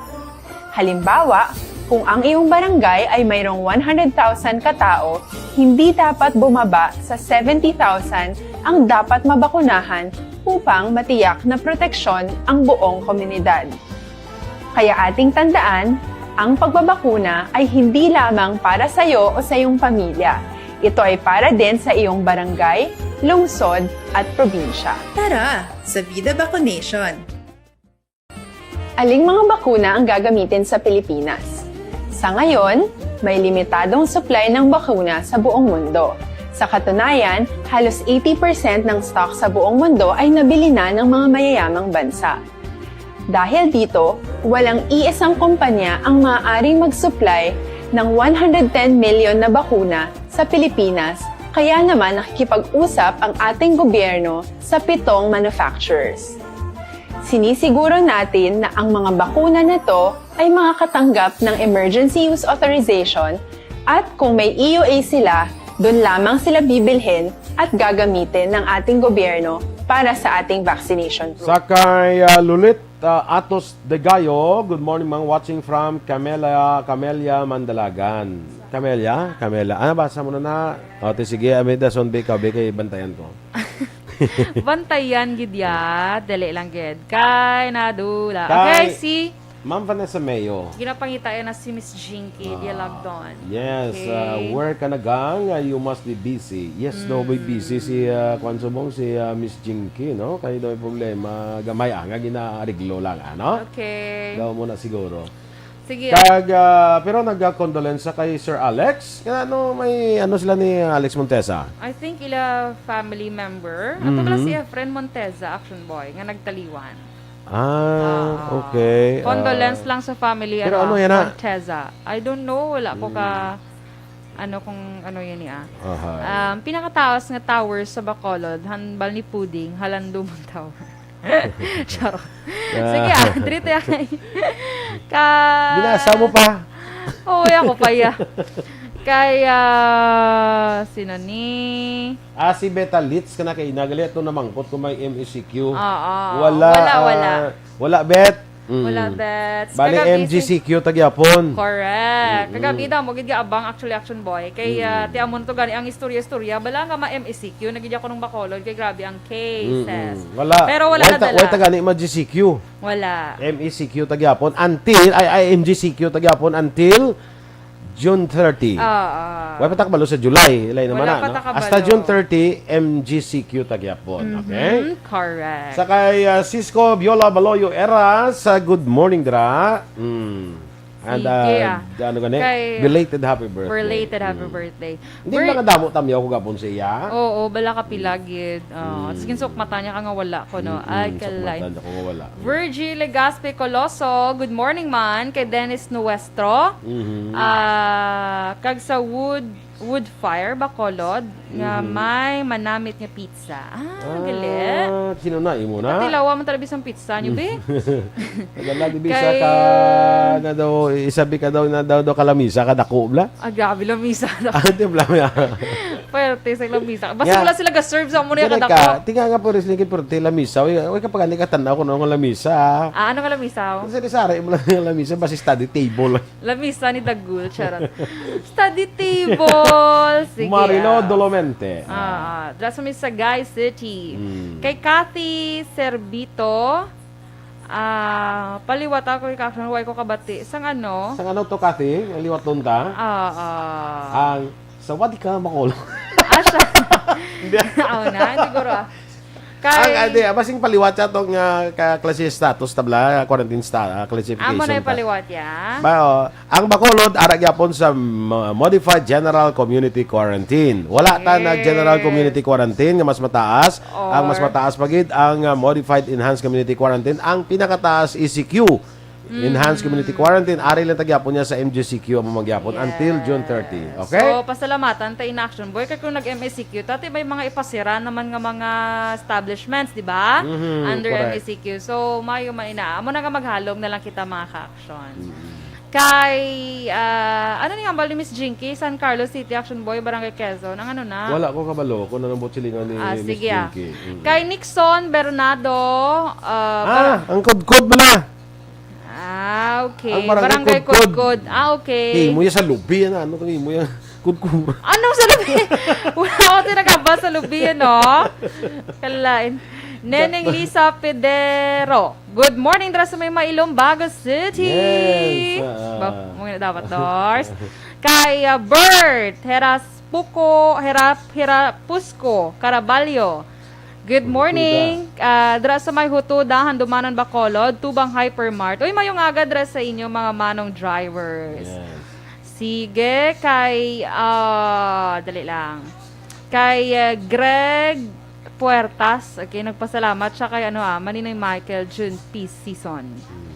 Halimbawa, kung ang iyong barangay ay mayroong one hundred thousand ka tao, hindi dapat bumaba sa seventy thousand ang dapat mabakunahan upang matiyak na proteksyon ang buong komunidad. Kaya ating tandaan, ang pagbabakuna ay hindi lamang para sa iyo o sa iyong pamilya. Ito ay para din sa iyong barangay, lungsod, at probinsya. Tara, sa Vida Vaccination! Aling mga bakuna ang gagamitin sa Pilipinas? Sa ngayon, may limitadong supply ng bakuna sa buong mundo. Sa katunayan, halos eighty percent ng stock sa buong mundo ay nabili na ng mga mayayamang bansa. Dahil dito, walang iisang kumpanya ang maaaring mag-supply ng one hundred ten million na bakuna sa Pilipinas, kaya naman nakikipag-usap ang ating gobyerno sa pitong manufacturers. Sinisiguro natin na ang mga bakuna na to ay makakatanggap ng emergency use authorization, at kung may E U A sila, dun lamang sila bibilhin at gagamitin ng ating gobyerno para sa ating vaccination program. Sa kay, ah, Lulit, ah, Atos de Gallo, good morning, mang, watching from Camelia, Camelia, Mandalagan. Camelia? Camelia. Ano, basa mo na na? O, ti, sige, Amida, son, be, ikaw, be, kay bantayan ko. Bantayan gid ya, dali lang gid. Kay nadula. Kay Okay, si Ma'am Vanessa Mayo. Ginapangita na si Miss Jinky Ah, Dialagdon. Yes, Okay. ah, where ka na, gang? Ah, you must be busy. Yes, daw, may busy si, ah, kwan subong, si, ah, Miss Jinky, no? Kay daw may problema, gamay, ah, nga ginaariglo lang, ano? Okay. Daw mo na siguro. Sige. Kag, ah, pero nagkondolensya kay Sir Alex. Kaya ano, may ano sila ni Alex Montesa? I think ila family member. Ato pala Mhm. si Efren Montesa, Action Boy, nga nagtaliwan. Ah, okay. Condolence lang sa family, pero ano, ano, yan, ah? Monteza. I don't know, wala ko ka, ano, kung ano yun, ah. Aha. Um, pinakataas nga tower sa Bacolod, hambal ni Puding, Halandomon Tower. Charot. Ah. Sige, ah, diri tayo. Ka- Binasa mo pa? Oo, ako pa, ya. Kaya, sino ni? Ah, si Beta Litz ka na kay nagali ato namangkot kung may M E C Q. Oo. Wala, wala, ah, wala. Wala, Bet. Mm. Wala, Bet. Bali, kagabi, M G C Q ta gyapon. Correct. Mm-mm. Kagabi daw, mo gid abang, actually, Action Boy. Kay, ah, mm, ti amo na to gani ang istorya-istorya. Bala nga ma-M E C Q, nagidya ko nung Bacolod, kay grabe ang cases. Mm-mm. Wala. Pero wala nadala. Wala ta gani ma-G C Q. Wala. M E C Q ta gyapon until, ay, ay, M G C Q ta gyapon until June thirty. Oo. Wala pa ta kabalo sa July, ilay naman na, no? Wala pa ta kabalo. Hasta June thirty, M G C Q ta gyapon, okay? Mhm, correct. Sa kay, ah, Cisco Viola Baloyo Era, sa good morning, dra. Mm. And, sige, ah, ah, ano gani? Kay belated happy birthday. Belated happy birthday. Mm. Hindi lang damo tamyaw ko gapon sa iya. Oo, bala ka pila gid. Oh, mm. Sige, sukmatan niya ka nga wala ko, no? Mm-mm, ay, kalay. Sukmatan niya ko nga wala. Virgie Legaspi Coloso, good morning man kay Dennis Nuestro. Mhm. Ah, kag sa wood, wood fire, Bacolod, nga, mhm, may manamit nga pizza. Ah, gali. Ah, sino na? Imo na? Katilawa man talaga bisang pizza niyo, be. Nagala di bisa kay ka, na daw, isabi ka daw na daw, daw kalamisa, kadako bla? Ah, grabe, lamisa daw. Ah, di bla, ya. Pwerte sa lamisa. Basta wala sila ga-serve sa amo na kadako. Tinga nga po, wrestling kid, pwerte lamisa. Uy, uy, kapag hindi ka tanaw kung ano nga lamisa, ah. Ah, ano nga lamisa, oh? Sari-sari mo lang yung lamisa, basta study table. Lamisa ni Dagul, charot. Study table. Sige, Marilo, ah. Dolomente. Ah, ah. Dra sa mi sa Sagay City. Mm. Kay Kathy Servito, ah, paliwat ako kay Kakson, way ko kabati. Sang ano? Sang ano to, Kathy? Ang liwat doon ta? Ah, ah. Ang sawadika, Makolo. Ah, siya. Hindi. Aw na, siguro, ah. Kay ang, ah, di, ah, basing paliwat siya tong, ah, ka-, klase status, tabla, quarantine sta-, ah, classification. Amo na yung ta-, paliwat, ya? Ba, oh, ang Bacolod, ara gyapon sa mo-, modified general community quarantine. Wala ta na, yes, general community quarantine nga mas mataas. Ang mas, or, mataas pa gid ang, ah, modified enhanced community quarantine. Ang pinakataas, E C Q. Enhanced, mm, community quarantine, ari lang ta gyapon niya sa M G C Q, amo man gyapon, yes, until June thirty. Okay? So, pasalamatan ta in Action Boy. Kay kung nag-M E C Q ta, ti may mga ipasira naman nga mga establishments, di ba? Mhm, under, correct, M E C Q. So, mayo man ina. Amo na nga maghalong na lang kita, mga ka-action. Mhm. Kay, ah, ano ni hambal ni Miss Jinky, San Carlos City, Action Boy, Barangay Quezon? Ang ano na? Wala ko kabalo kung ano ang silingan ni, ah, Miss, sige, ah, Jinky. Mm. Kay Nixon Bernardo, ah, ah, bar-, ang Kudkod man na. Ah, okay. Ang Barangay, Barangay Kudkod. Kudkod. Ah, okay. Himo ya sa lubi, ano? Ano kang himo ya? Kudkura. Anong sa lubi? Wala ako tinagaba sa lubi, no? Kalain. Neneng Lisa Pedero. Good morning, dira sa may Mailom, Bago City. Yes, ah. Ba, mo nga dapat, Dors. Kay, ah, Bert, Heras Puko, Herap-, Herapusco, Caraballo. Good morning. Hutuda. Ah, dira sa may Hutuda, Handumanan, Bacolod, Tubang Hypermart. Uy, mayong aga dira sa inyo, mga manong drivers. Yes. Sige, kay, ah, dali lang. Kay, ah, Greg Puertas, okay, nagpasalamat siya kay, ano, ah, Maninoy Michael June Peace Season. Hmm.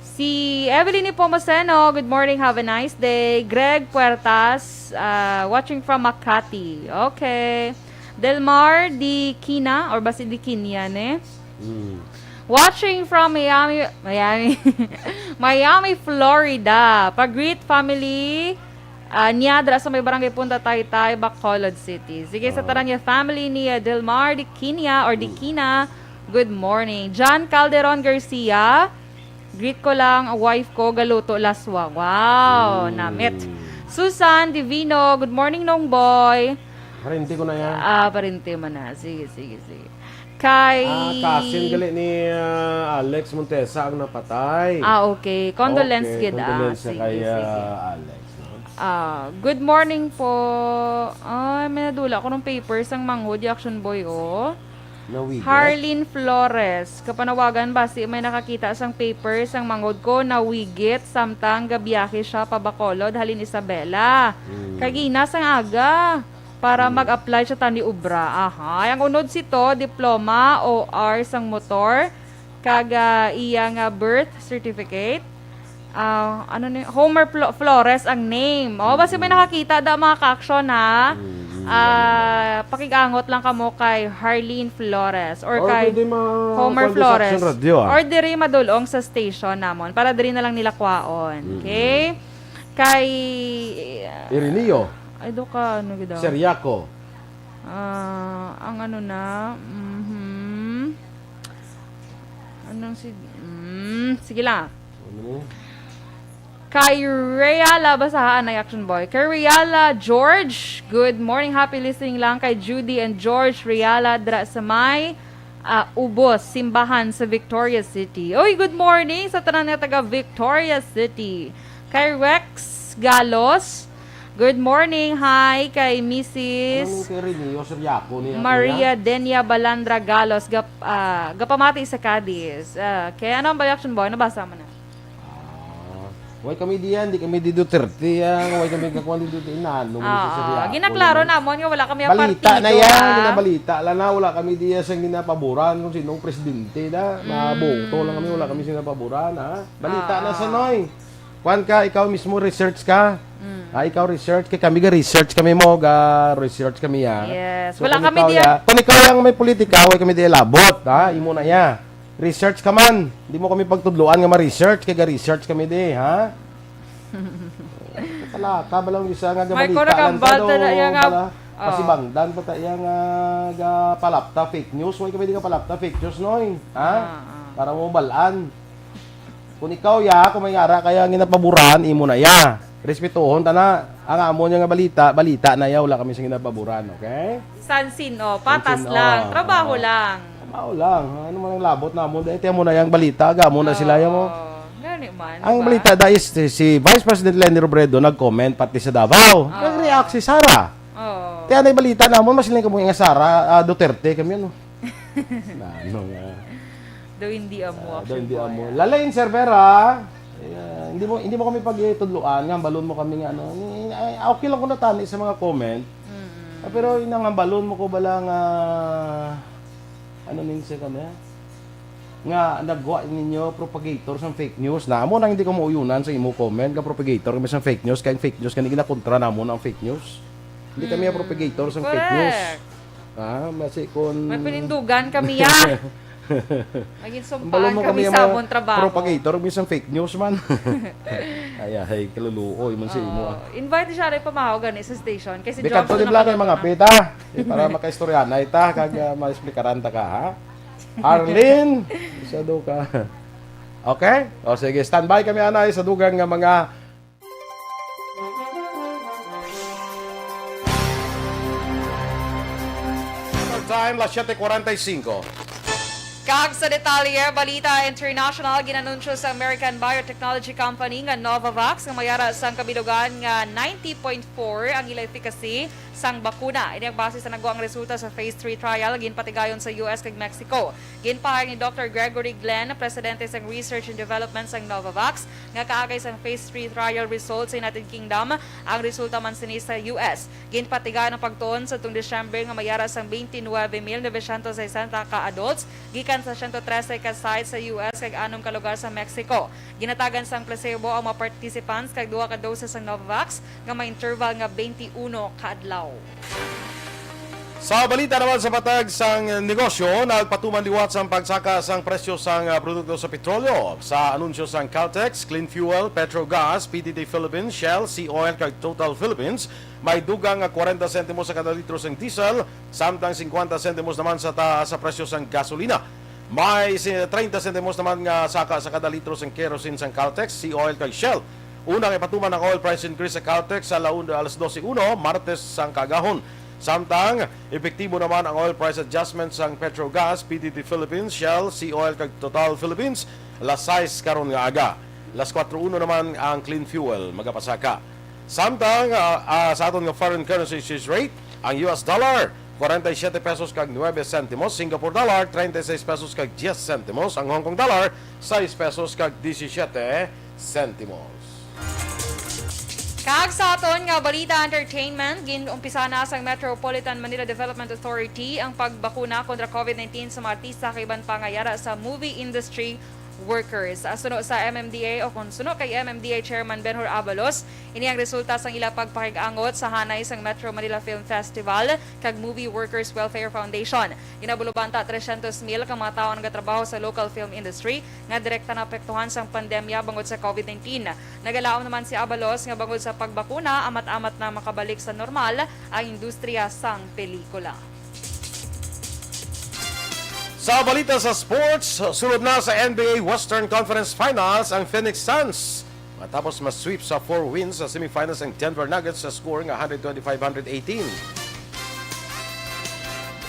Si Evelyn Nepomuceno, good morning, have a nice day. Greg Puertas, ah, watching from Makati. Okay. Delmar Di Quina, or basi Di Quinia, ne? Mm. Watching from Miami, Miami, Miami, Florida. Pa-greet family, ah, niya dira sa may barangay Punta Taytay, Bacolod City. Sige, sa, ah, tanan niya family ni, ah, Delmar Di Quinia or Di, mm, Quina, good morning. John Calderon Garcia, greet ko lang ang wife ko, galuto laswa. Wow, mm, namit. Susan Divino, good morning, Nong Boy. Parente ko na yan. Ah, parente mo na. Sige, sige, sige. Kay, ah, cousin gali ni, ah, Alex Montesa ang napatay. Ah, okay. Condolence, okay, gid, ah. Condolence, sige, kay, sige, ah, Alex, no? Ah, good morning po. Ay, may nadula ko ng papers ang manghod, Action Boy, oh. Nawigit? Harlene Flores, kapanawagan, basi may nakakita sang papers ang manghod ko, nawigit, samtang gabiyahe siya pa Bacolod, halin Isabela. Hmm. Kagina sang aga, para, hmm, mag-apply siya tani obra. Ahay, ang unod sito, diploma, O R sang motor, Kag, ah, iya nga birth certificate. Ah, ano ni? Homer Flo-, Flores ang name. Oh, basi may Mm. nakakita da, mga ka-action, ha? Mm, mm, Ah, pakig-angot lang kamo kay Harleen Flores or Or kay pwede ma-, Homer kuwan sa Flores. Action Radio, ah. Or diri madulong sa station namon para diri na lang nila kwaon. Mm. Okay? Kay Irineo. Ay, do ka, ano gid daw? Seriaco. Ah, ang ano na, mhm. Anong si-, mm, sige lang. Ano? Kay Reala, basahan ay Action Boy. Kay Reala George, good morning, happy listening lang kay Judy and George Reala dra sa may, ah, Ubos, Simbahan sa Victoria City. Oy, good morning sa tanan nga taga Victoria City. Kay Rex Galos, good morning, hi kay Missus Ano ni kay Renio Seriaco niya, Maria kuya? Denia Balandra Galos, gap-, ah, gapamati sa Cadiz. Ah, kay ano ang reaction, boy? Nabasa mo na? Ah, way kami diyan, di kami di Duterte, ah, way kami kakuan di Duterte, inano mo Ah, sa Seriaco ginaklaro naman. Namon nga wala kami ang Balita na partido, yan, ah. Ginabalita lang na, wala kami diya sa ginapaboran kung sinong presidente na. Mm. Maboto lang kami, wala kami sinapaboran, ha? Balita na sa Ah. Noy. Kuan ka, ikaw mismo research ka. Mm. Ah, ikaw research kay kami ga research kami mo, ga research kami ya. Yes. So, wala kung kami ikaw diya. Ya, kung ikaw yang may politika, way kami diya labot, ha? Imo na ya. Research ka man. Di mo kami pagtudloan nga ma-research, kay ga-research kami di, ha? Kala ka ba lang isa nga May gabalita lang kuro kambal ta do, ta na iya nga, bala, oh. Pasibangdan pa ta iya nga gapalapta fake news. Way kami di gapalapta fake news, Noy. Ha? Ah, ah. Para mo balaan. Kung ikaw ya, kung may ngara kaya ginapaboran, imo na ya. Respetuhon ta na. Ang amo niya nga balita, balita na ya, wala kami sa ginapaboran, okay? Sansin, oh, patas Sansin, lang, oh, trabaho oh. Lang. Trabaho lang. Ano man ang labot namon? Dahil tiyan mo na yung balita, gamo na sila yan mo. Oh, gani man, Ang diba? Balita da is si, si Vice President Leni Robredo nag-comment pati sa Davao. Oh. Nag-react si Sara. Oh. Tiyan na yung balita namon, mas lang kamo nga Sara, ah, Duterte kami, ano? Na, ano nga? Daw hindi amo, Ah, action daw hindi boy, amo. Ah. Lalain, Sir Vera. Eh, hindi mo, hindi mo kami pagtudloan nga, balon mo kami nga, ano. Ni-, ay, okay lang ko natani sa mga comment. Mm. Ah, pero inang balon mo ko bala nga, ano ning sa kanya? Nga nagwa ninyo propagator sang fake news. Na, amo nang hindi ko mauyunan sa imo comment nga propagator kami sang fake news, kay ang fake news, kani ginakontra namon ang fake news. Hindi kami ang Mm. Propagator sang fake news. Correct. Ah, masi kun May pinindugan kami, ah. Maging Ang balon sumpaan mo kami kami sa ang mga amon trabaho. Propagator, minsan fake news man. Ay, ay, kaluluoy man sa imo, ah. Oh, invite siya rin pamahaw gani sa station. Kay si Di Jobs kadto na di bala kay mga nakatulog na. Pita. Eh, para makaistorya na ita, kag, ah, maesplikaran ta ka, ha? Arlene, isa do ka. Okay? O, sige, standby kami, anay, sa dugang nga mga Time, las siete cuarenta y cinco. Kag sa detalye, balita international, ginanunsyo sa American biotechnology company nga Novavax nga mayara sang kabilugan nga ninety point four ang ila efficacy sang bakuna. Ini ang base sa nagwa ang resulta sa phase three trial ginpatigayon sa U S kag Mexico. Ginpahayag ni Doctor Gregory Glenn, presidente sang Research and Development sang Novavax, nga kaagay sang phase three trial results sa United Kingdom, ang resulta man sini sa U S. Ginpatigayon ang pagtuon sa tong Disyembre nga mayara sang twenty-nine mil novecientos sesenta ka adults gikan sa siyento trese ka sites sa U S kag anom ka lugar sa Mexico. Ginatagan sang placebo ang mga participants kag duha ka dose sang Novavax nga may interval nga twenty-uno ka adlaw. Sa balita naman sa patag sang negosyo, nagpatuman liwat sang pagsaka sang presyo sang, ah, produkto sa petrolyo. Sa anunsyo sang Caltex, Clean Fuel, Petro Gas, P T T Philippines, Shell, Sea Oil kag Total Philippines, may dugang nga kwarenta sentimos sa kada litro sang diesel, samtang singkwenta sentimos naman sa taas sa presyo sang gasolina. May si-, treinta sentimos naman nga saka sa kada litro sang kerosene sang Caltex, Sea Oil kag Shell. Una nga ipatuman ang oil price increase sa Caltex sa laun-, alas dose uno, Martes sang kaagahon. Samtang, epektibo naman ang oil price adjustment sang Petro Gas, P T T Philippines, Shell, Sea Oil kag Total Philippines, alas sais karon nga aga. Alas kuwatro uno naman ang clean fuel magapasaka. Samtang, ah, ah, sa aton nga foreign currency exchange rate, ang U S dollar, kwarenta y siyete pesos kag nuebe sentimos, Singapore dollar, treinta y seis pesos kag diez sentimos, ang Hong Kong dollar, sais pesos kag disisiete sentimos. Kag sa aton nga balita entertainment, gin-umpisa na sang Metropolitan Manila Development Authority ang pagbakuna kontra COVID nineteen sa mga artista kag iban pa nga yara sa movie industry workers. Ah, suno sa M M D A o kung suno kay M M D A Chairman Benhur Abalos, ini ang resulta sang ila pagpakig-angot sa hanay sang Metro Manila Film Festival kag Movie Workers Welfare Foundation. Ginabulubanta tresyentos mil ka mga tawo ang nagatrabaho sa local film industry nga direkta naapektuhan sang pandemya bangod sa COVID nineteen. Nagalaom naman si Abalos nga bangod sa pagbakuna, amat-amat na makabalik sa normal ang industriya sang pelikula. Sa balita sa sports, sulod na sa N B A Western Conference Finals ang Phoenix Suns matapos ma-sweep sa four wins sa semifinals ang Denver Nuggets sa score nga one twenty-five eighteen.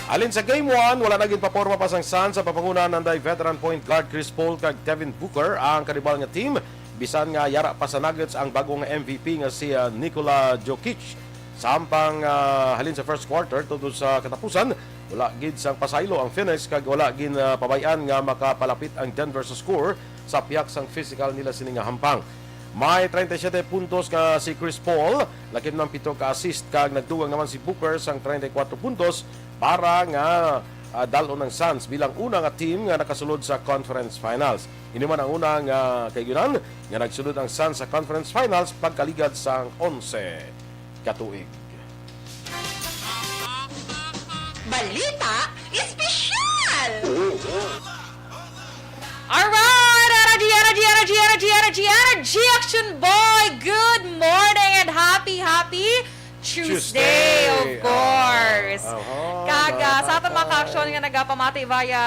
Alin sa Game one, wala na ginpaporma pa sang Suns sa papangunan nanday veteran point guard Chris Paul kag Devin Booker ang karibal nga team, bisan nga yara pa sa Nuggets ang bagong M V P nga si ah, Nikola Jokic. Samtang ah, halin sa first quarter tungod sa katapusan, wala gid sang pasaylo ang Phoenix kag wala gin ah, pabay-an nga makapalapit ang Denver sa score sa piyak sang physical nila sini nga hampang. May treinta y siete puntos nga si Chris Paul, lakip ng pito ka assist kag nagdugang naman si Booker sang treinta y kuwatro puntos para nga ah, dal-on ang Suns bilang una nga team nga nakasulod sa conference finals. Ini man ang una nga kahigayonan nga nagsulod ang Suns sa conference finals pagkaligad sang onse ka tuig. Balita Espesyal! Alright! Energy, energy, energy, energy, energy, energy! Action Boy! Good morning and happy, happy Tuesday, Tuesday. Of course! Aha, Kag ah, sa aton mga nakakatawa. Ka-Action nga nagapamati via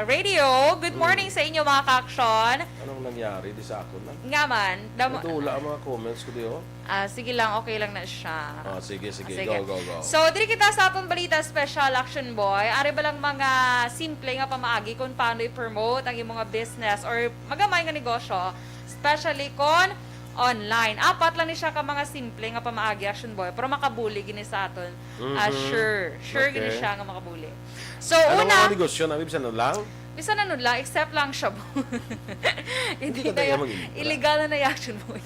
radio, good morning sa inyo mga Ka-Action! Anong nangyari di sa akon na? Nga man, damo, Natula ang mga comments ko di oh. Ah, sige lang, okay lang na siya. Ah, sige, sige. Sige. Go, go, go. So, diri kita sa aton balita special, Action Boy. Ari ba lang mga simple nga pamaagi kung paano i-promote ang imong nga business or magamay nga negosyo, especially kon online. Apat lang ni siya ka mga simple nga pamaagi, Action Boy, pero makabuli gini sa aton. Ah, Mhm. sure. Sure gini Okay. Siya nga makabuli. So, Ano una, mga negosyo na, bisan lang? bisan ano lang, except lang shabu. Hindi Hindi ka na tayo yung mag-, illegal na na yung Action Boy.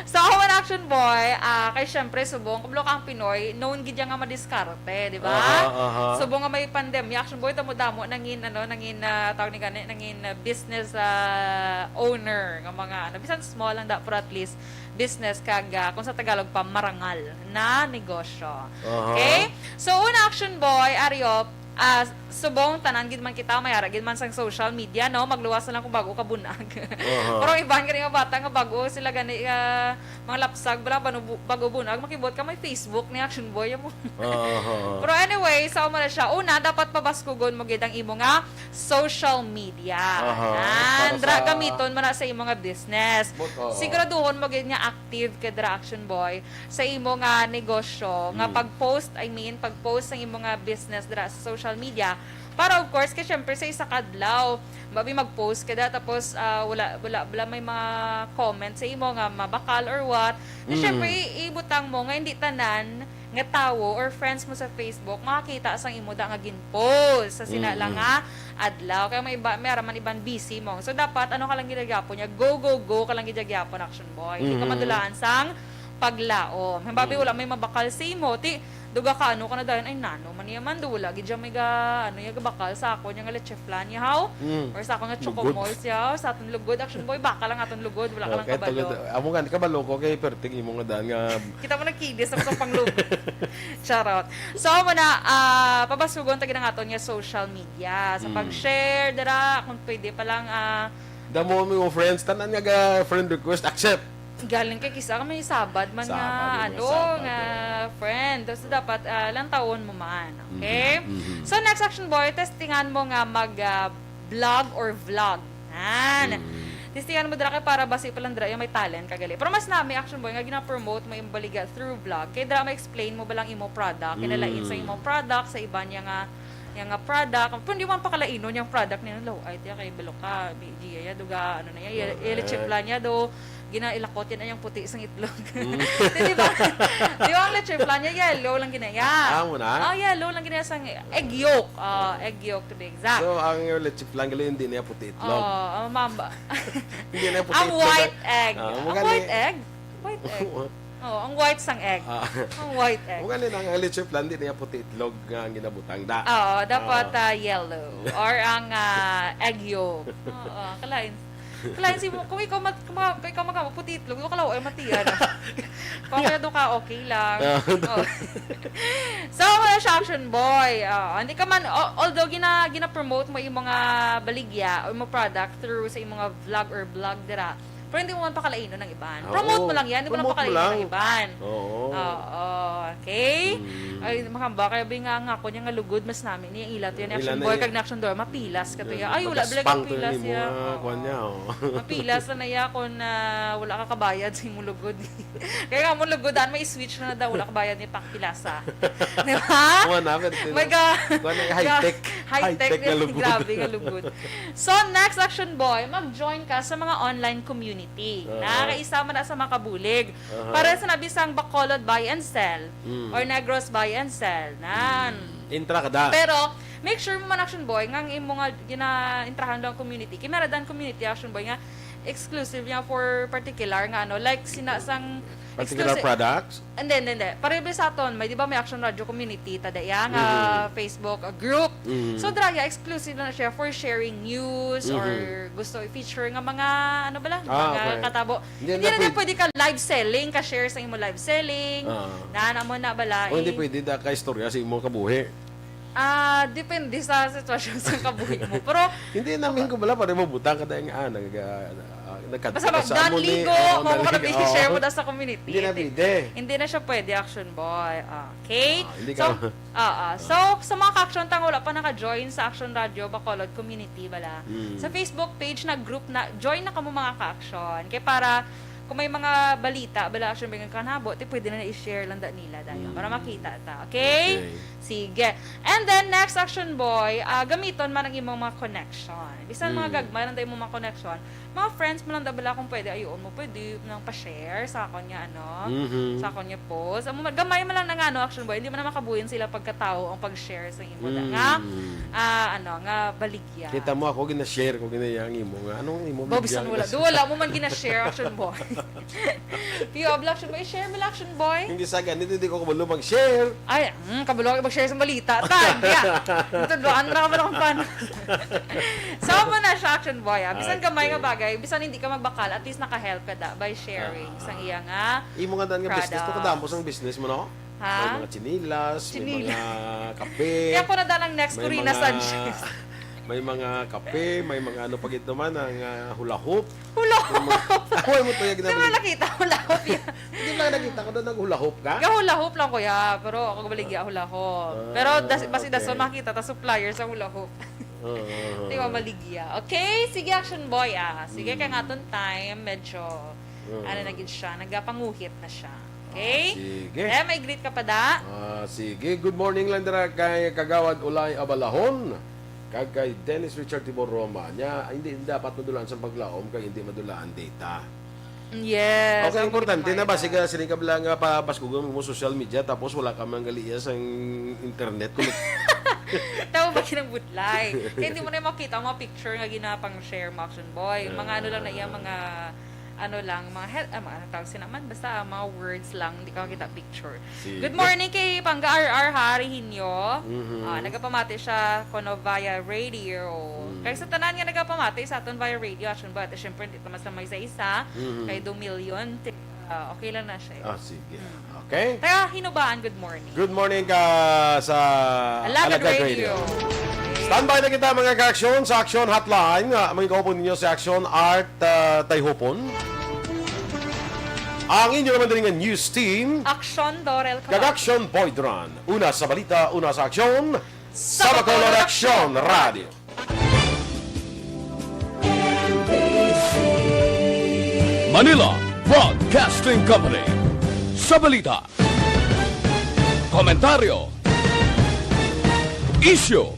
So, ako man Action Boy, ah, kay syempre, subong, kabalo ka ang Pinoy, known gid yan nga madiskarte, di ba? Aha, aha. Subong nga may pandemya, Action Boy, damo-damo, nangin, ano, nangin, ah, tawag ni gani, nangin ah, business ah, owner, nga mga, ano, bisan small lang da, pero at least, business kag, ah, kung sa Tagalog pa, marangal na negosyo. Aha. Okay? So, una, Action Boy, Ario, ah, subong, tanan gid man kita, may ara gid man sang social media, no? Magluwas na lang kung bago ka bunag. Aha. Pero iban gani nga bata nga bago sila gani, ah, mga lapsag, bala, bago, bago bunag, makibot ka, may Facebook ni Action Boy, mo. Aha. Pero anyway, sa mo na siya. Una, dapat pabaskugon mo gid ang imo nga social media. Aha, Yan, para dra, sa gamiton mo na sa imo nga business. But, oo. Siguraduhon mo gid nga active ka dra, Action Boy, sa imo nga negosyo, nga Mm. pag-post, I mean, pag-post sa imo nga business dra sa social media. Para of course, kay syempre sa isa ka adlaw, mabi mag-post ka da, tapos ah, wala, wala, wala may mga comment sa imo nga mabakal or what. Na Mm. syempre, i- ibutang mo nga hindi tanan nga tawo or friends mo sa Facebook makakita sang imo da nga gin-post sa sina Mm, lang mm. nga adlaw. Kaya may iba, may araman iban busy mo. So dapat ano ka lang ginagyapon niya, go, go, go ka lang ginagyapon, Action Boy. Hindi ka Mhm. madulaan sang paglaom. Halimbawa, Mm. wala may mabakal sa imo, ti, duga ka, ano ka na dayon, ay, nano man niya man, do, wala gid siya may ga, ano, yung bakal sa ako, niya nga leche flan, niya, how? Mm. Or sa ako nga Lugod. Chocomol siya, sa aton lugod, Action Boy, baka lang aton lugod, wala ka lang Okay, kabalo. tulad, amo nga, kabalo ko kay perting imo nga daan nga Kita mo nagkidis ako sa panglugod. Charot. So, amo na, ah, pabasugon ta gid ang aton nga social media. Sa Mm. pag-share, dira, kung pwede pa lang, ah, damo mo friends, tanan nga ga friend request, accept. galing kay kisa ka may sabad man Sabad, nga, may ano, sabad, nga oo. friend. Tapos dapat ah, lantawon mo man. Okay? Mhm, mhm. So, next, Action Boy, testingan mo nga mag ah, blog or vlog. Yan. Mhm. Testingan mo dira kay para basi pa lang dira yung may talent ka gali. Pero mas nami, Action Boy, nga gina-promote mo yung baliga through vlog. Kay dira ma-explain mo ba lang imo product, kinalain sa Mm. imo product, sa iba niya nga, niya nga product. Kung di man pakalainon yung product niya, lo, ay, tiya kay balo ka, bi-, giya, ya, duga, ano na ya, ya, Okay. ya, chipla niya do, ginailakot yan ay yung puti sang itlog. Mm. Di ba? Di ba ang leche flan niya, yellow lang ginaya. Ah, mo na? Oh, yellow lang ginaya sang egg yolk. Ah, egg yolk to be exact. So, ang leche flan gali hindi niya puti itlog. Oh, ang mamba. Hindi na puti Ang itlog. white Ah, egg. ah, Ang mo gali- white egg? White egg. Oh, ang white sang egg. Ah. Ang white egg. Kung ano na, ang leche flan, di niya puti itlog nga ang ginabutang da. Oo, dapat, Ah. ah, yellow. Or ang, ah, egg yolk. Oo, kalain. Kalain si mo, kung ikaw mat-, kung mga, kung ikaw magkamo, puti itlog, do ka lang, ay, matiyan. Kung kaya do ka, okay lang. Ah. Oo. So, wala siya, Action Boy. Ah, hindi ka man, al-, although gina-, gina-promote mo yung mga baligya o yung mga product through sa yung mga vlog or blog dira, pero hindi mo man pakalainon ang iban. Ah, Promote oo. mo lang yan, hindi mo lang Promote mo pakalainon ang lang. iban. Oo. Oo, okay? Mm. Ay, makamba, kaya ba nga, nga ako niya nga lugod, mas namin niya, ilat yan, Ilan Action na Boy, yan? kag na Action Door, mapilas ka to Yan, yan. Ay, wala, magaspang black to pilas yan, yan. mga Oo. kwan niya, oh. Mapilas na na iya kung, ah, wala ka kabayad sa imong lugod. Kaya nga, mo lugodan, may switch na daw, wala kabayad ni Pak Pilasa. Di ba? Wala na, pero May ga-, wala, high-tech. ga-, high-tech High-tech na din. lugod. Grabe nga lugod. So, next, Action Boy, mag-join ka sa mga online community. Aha. Na kaisa man na sa makabulig. Aha. Para sa nabisang Bacolod Buy and Sell Mm. or Negros Buy and Sell. Nan. Mm. Intra ka da. Pero, make sure mo man, Action Boy, nga ang imo nga gina-intrahan lang community. Kimaradan community, Action Boy, nga exclusive niya for particular nga ano, like, sina sang Particular exclusive products? Hindi, hindi, hindi. Pareho sa aton, may, di ba, may Action Radio Community, tada iya nga Mhm. Facebook, uh, group. Mhm. So, dra, yeah, exclusive na siya for sharing news Mhm. or gusto i-feature nga mga, ano ba lang, Ah, mga okay. katabo. Hindi Hindi na na pwede pwede ka live selling, ka share sa imo live selling. Ah. Na, na mo na bala, O, hindi eh. pwede da ka istorya sa imong kabuhi. Ah, depende sa sitwasyon sa kabuhi mo. Pero Hindi namin ko bala, pare mo butang ka dahil, ah, nag-, ah, ah, nagkadto Basta ka sa mag-, amo ni, nanligo, oo, kung nanligo, ano i-share oo. mo daw sa community. Hindi na Hindi, pwede. hindi na siya pwede, Action Boy. Okay? Ah, hindi So, ka oo. So, sa mga ka-action tang wala pa naka-join sa Action Radio Bacolod Community, bala. Mm. Sa Facebook page na group na, join na kamo mga ka-action. Kay para, kung may mga balita, bala, Action Boy, nga kanabo, ti pwede na na i-share lang da nila, dayon. Para Mm. makita ta. Okay? Okay. Sige. And then, next, Action Boy, ah, gamiton man ang imong mga connection. Bisan mga Mm. gagmay lang da imong mga connection, mga friends mo lang da bala kung pwede, ayuon mo, pwede nang pa-share sa akon nga, ano, Mhm. sa akon nga post. Amo, gamay man lang na nga, ano, Action Boy, hindi man na makabuhin sila pagkatao ang pag-share sa imo da nga, Mm. ah, ano, nga baligya. Kita mo ako, gina-share ko, ginaya ang imo nga. Anong imo Bo, bigyan bisan wala. nga Do, wala mo man gina-share, Action Boy. P O Block, Action Boy. I-share mo lang, Action Boy. Hindi sa ganito, hindi ko kabalo mag-share. Ay, mm, kabalo ka mag-share sa balita. Tan, yeah. Tudloan mo na ka man akong pan. So, mo na siya, Action Boy, ah. Bisan gamay nga Okay. bagay, bisan hindi ka magbakal, at least naka-help ka da by sharing Ah, sa ah. iya nga Imo nga dan nga business, to products. kadamo sang business mo, no? Ha? May mga chinilas, may Chinilas. mga kape, Kaya ko na da ng next may Corina mga, Sanchez. may mga kape, may mga ano pa gito man, ang, ah, hula hoop. Hula May mga, hoop. Ay, mo to yung Di mo ginamit. nakita, hula hoop yan. Hindi lang nakita ko doon, nag-hula hoop ka? Gahula hoop lang, kuya. Pero ako baligya hula hoop. Ah, Pero das, basi okay. dason makita ta supplier sa hula hoop. Oo, oo, Di ba oo. maligya? Okay, sige, Action Boy, ah. Sige, kay Mm. nga aton time, medyo, Oo. ano na gid siya, nagapanguhit na siya. Okay? Ah, sige. Eh, may greet ka pa da? Ah, sige. Good morning lang dira kay Kagawad Ulay Abalahon. Kag kay Dennis Richard Tibor Roma. Nya, hindi dapat madulaan sa paglaom kay hindi madulaan data. Yes, Okay, ang importante na ba, pagpahayag. sige, sining kabila nga pa, baskugan mo social media, tapos wala ka man galiya sa internet. Kung Tama ba kinang budlay? Kaya hindi mo na makita ang mga picture nga ginapang-share mo, Action Boy. Mga ano lang na iya, Ah. mga, ano lang, mga head, ah, mga, ano tawag sila man? Basta, ah, mga words lang, hindi ka makita picture. Sige. Good morning kay Pangga R R Hari Hinyo. Mhm. Ah, nagapamati siya kuno via radio. Mm. Kay sa tanan nga nagapamati sa aton via radio, Action Boy, at syempre, hindi naman sa may isa-isa, Mhm. kay Domillion, ti-, ah, okay lang na siya. Ah, sige. Mm. Okay. Taga Hinubaan, good morning. Good morning ka sa Alagad Alagad Radio. Radio. Standby na kita, mga ka-action, sa Action Hotline. Ah, may kaupon ninyo si Action Art, ah, Tayhupon. Ang inyo naman din nga news team. Action Dorel Kag Action Boy Dran. Una sa balita, una sa aksyon. Sa Bacolod Action Radio. Manila Broadcasting Company. Sa balita, komentaryo, isyu,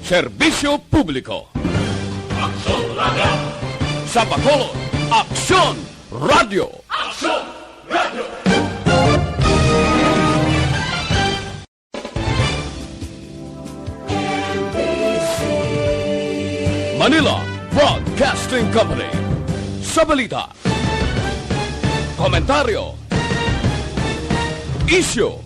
serbisyo publiko. Aksyon Radio. Sa Bacolod, Aksyon Radio. Aksyon Radio. Manila Broadcasting Company. Sa balita, Komentaryo. Isyu.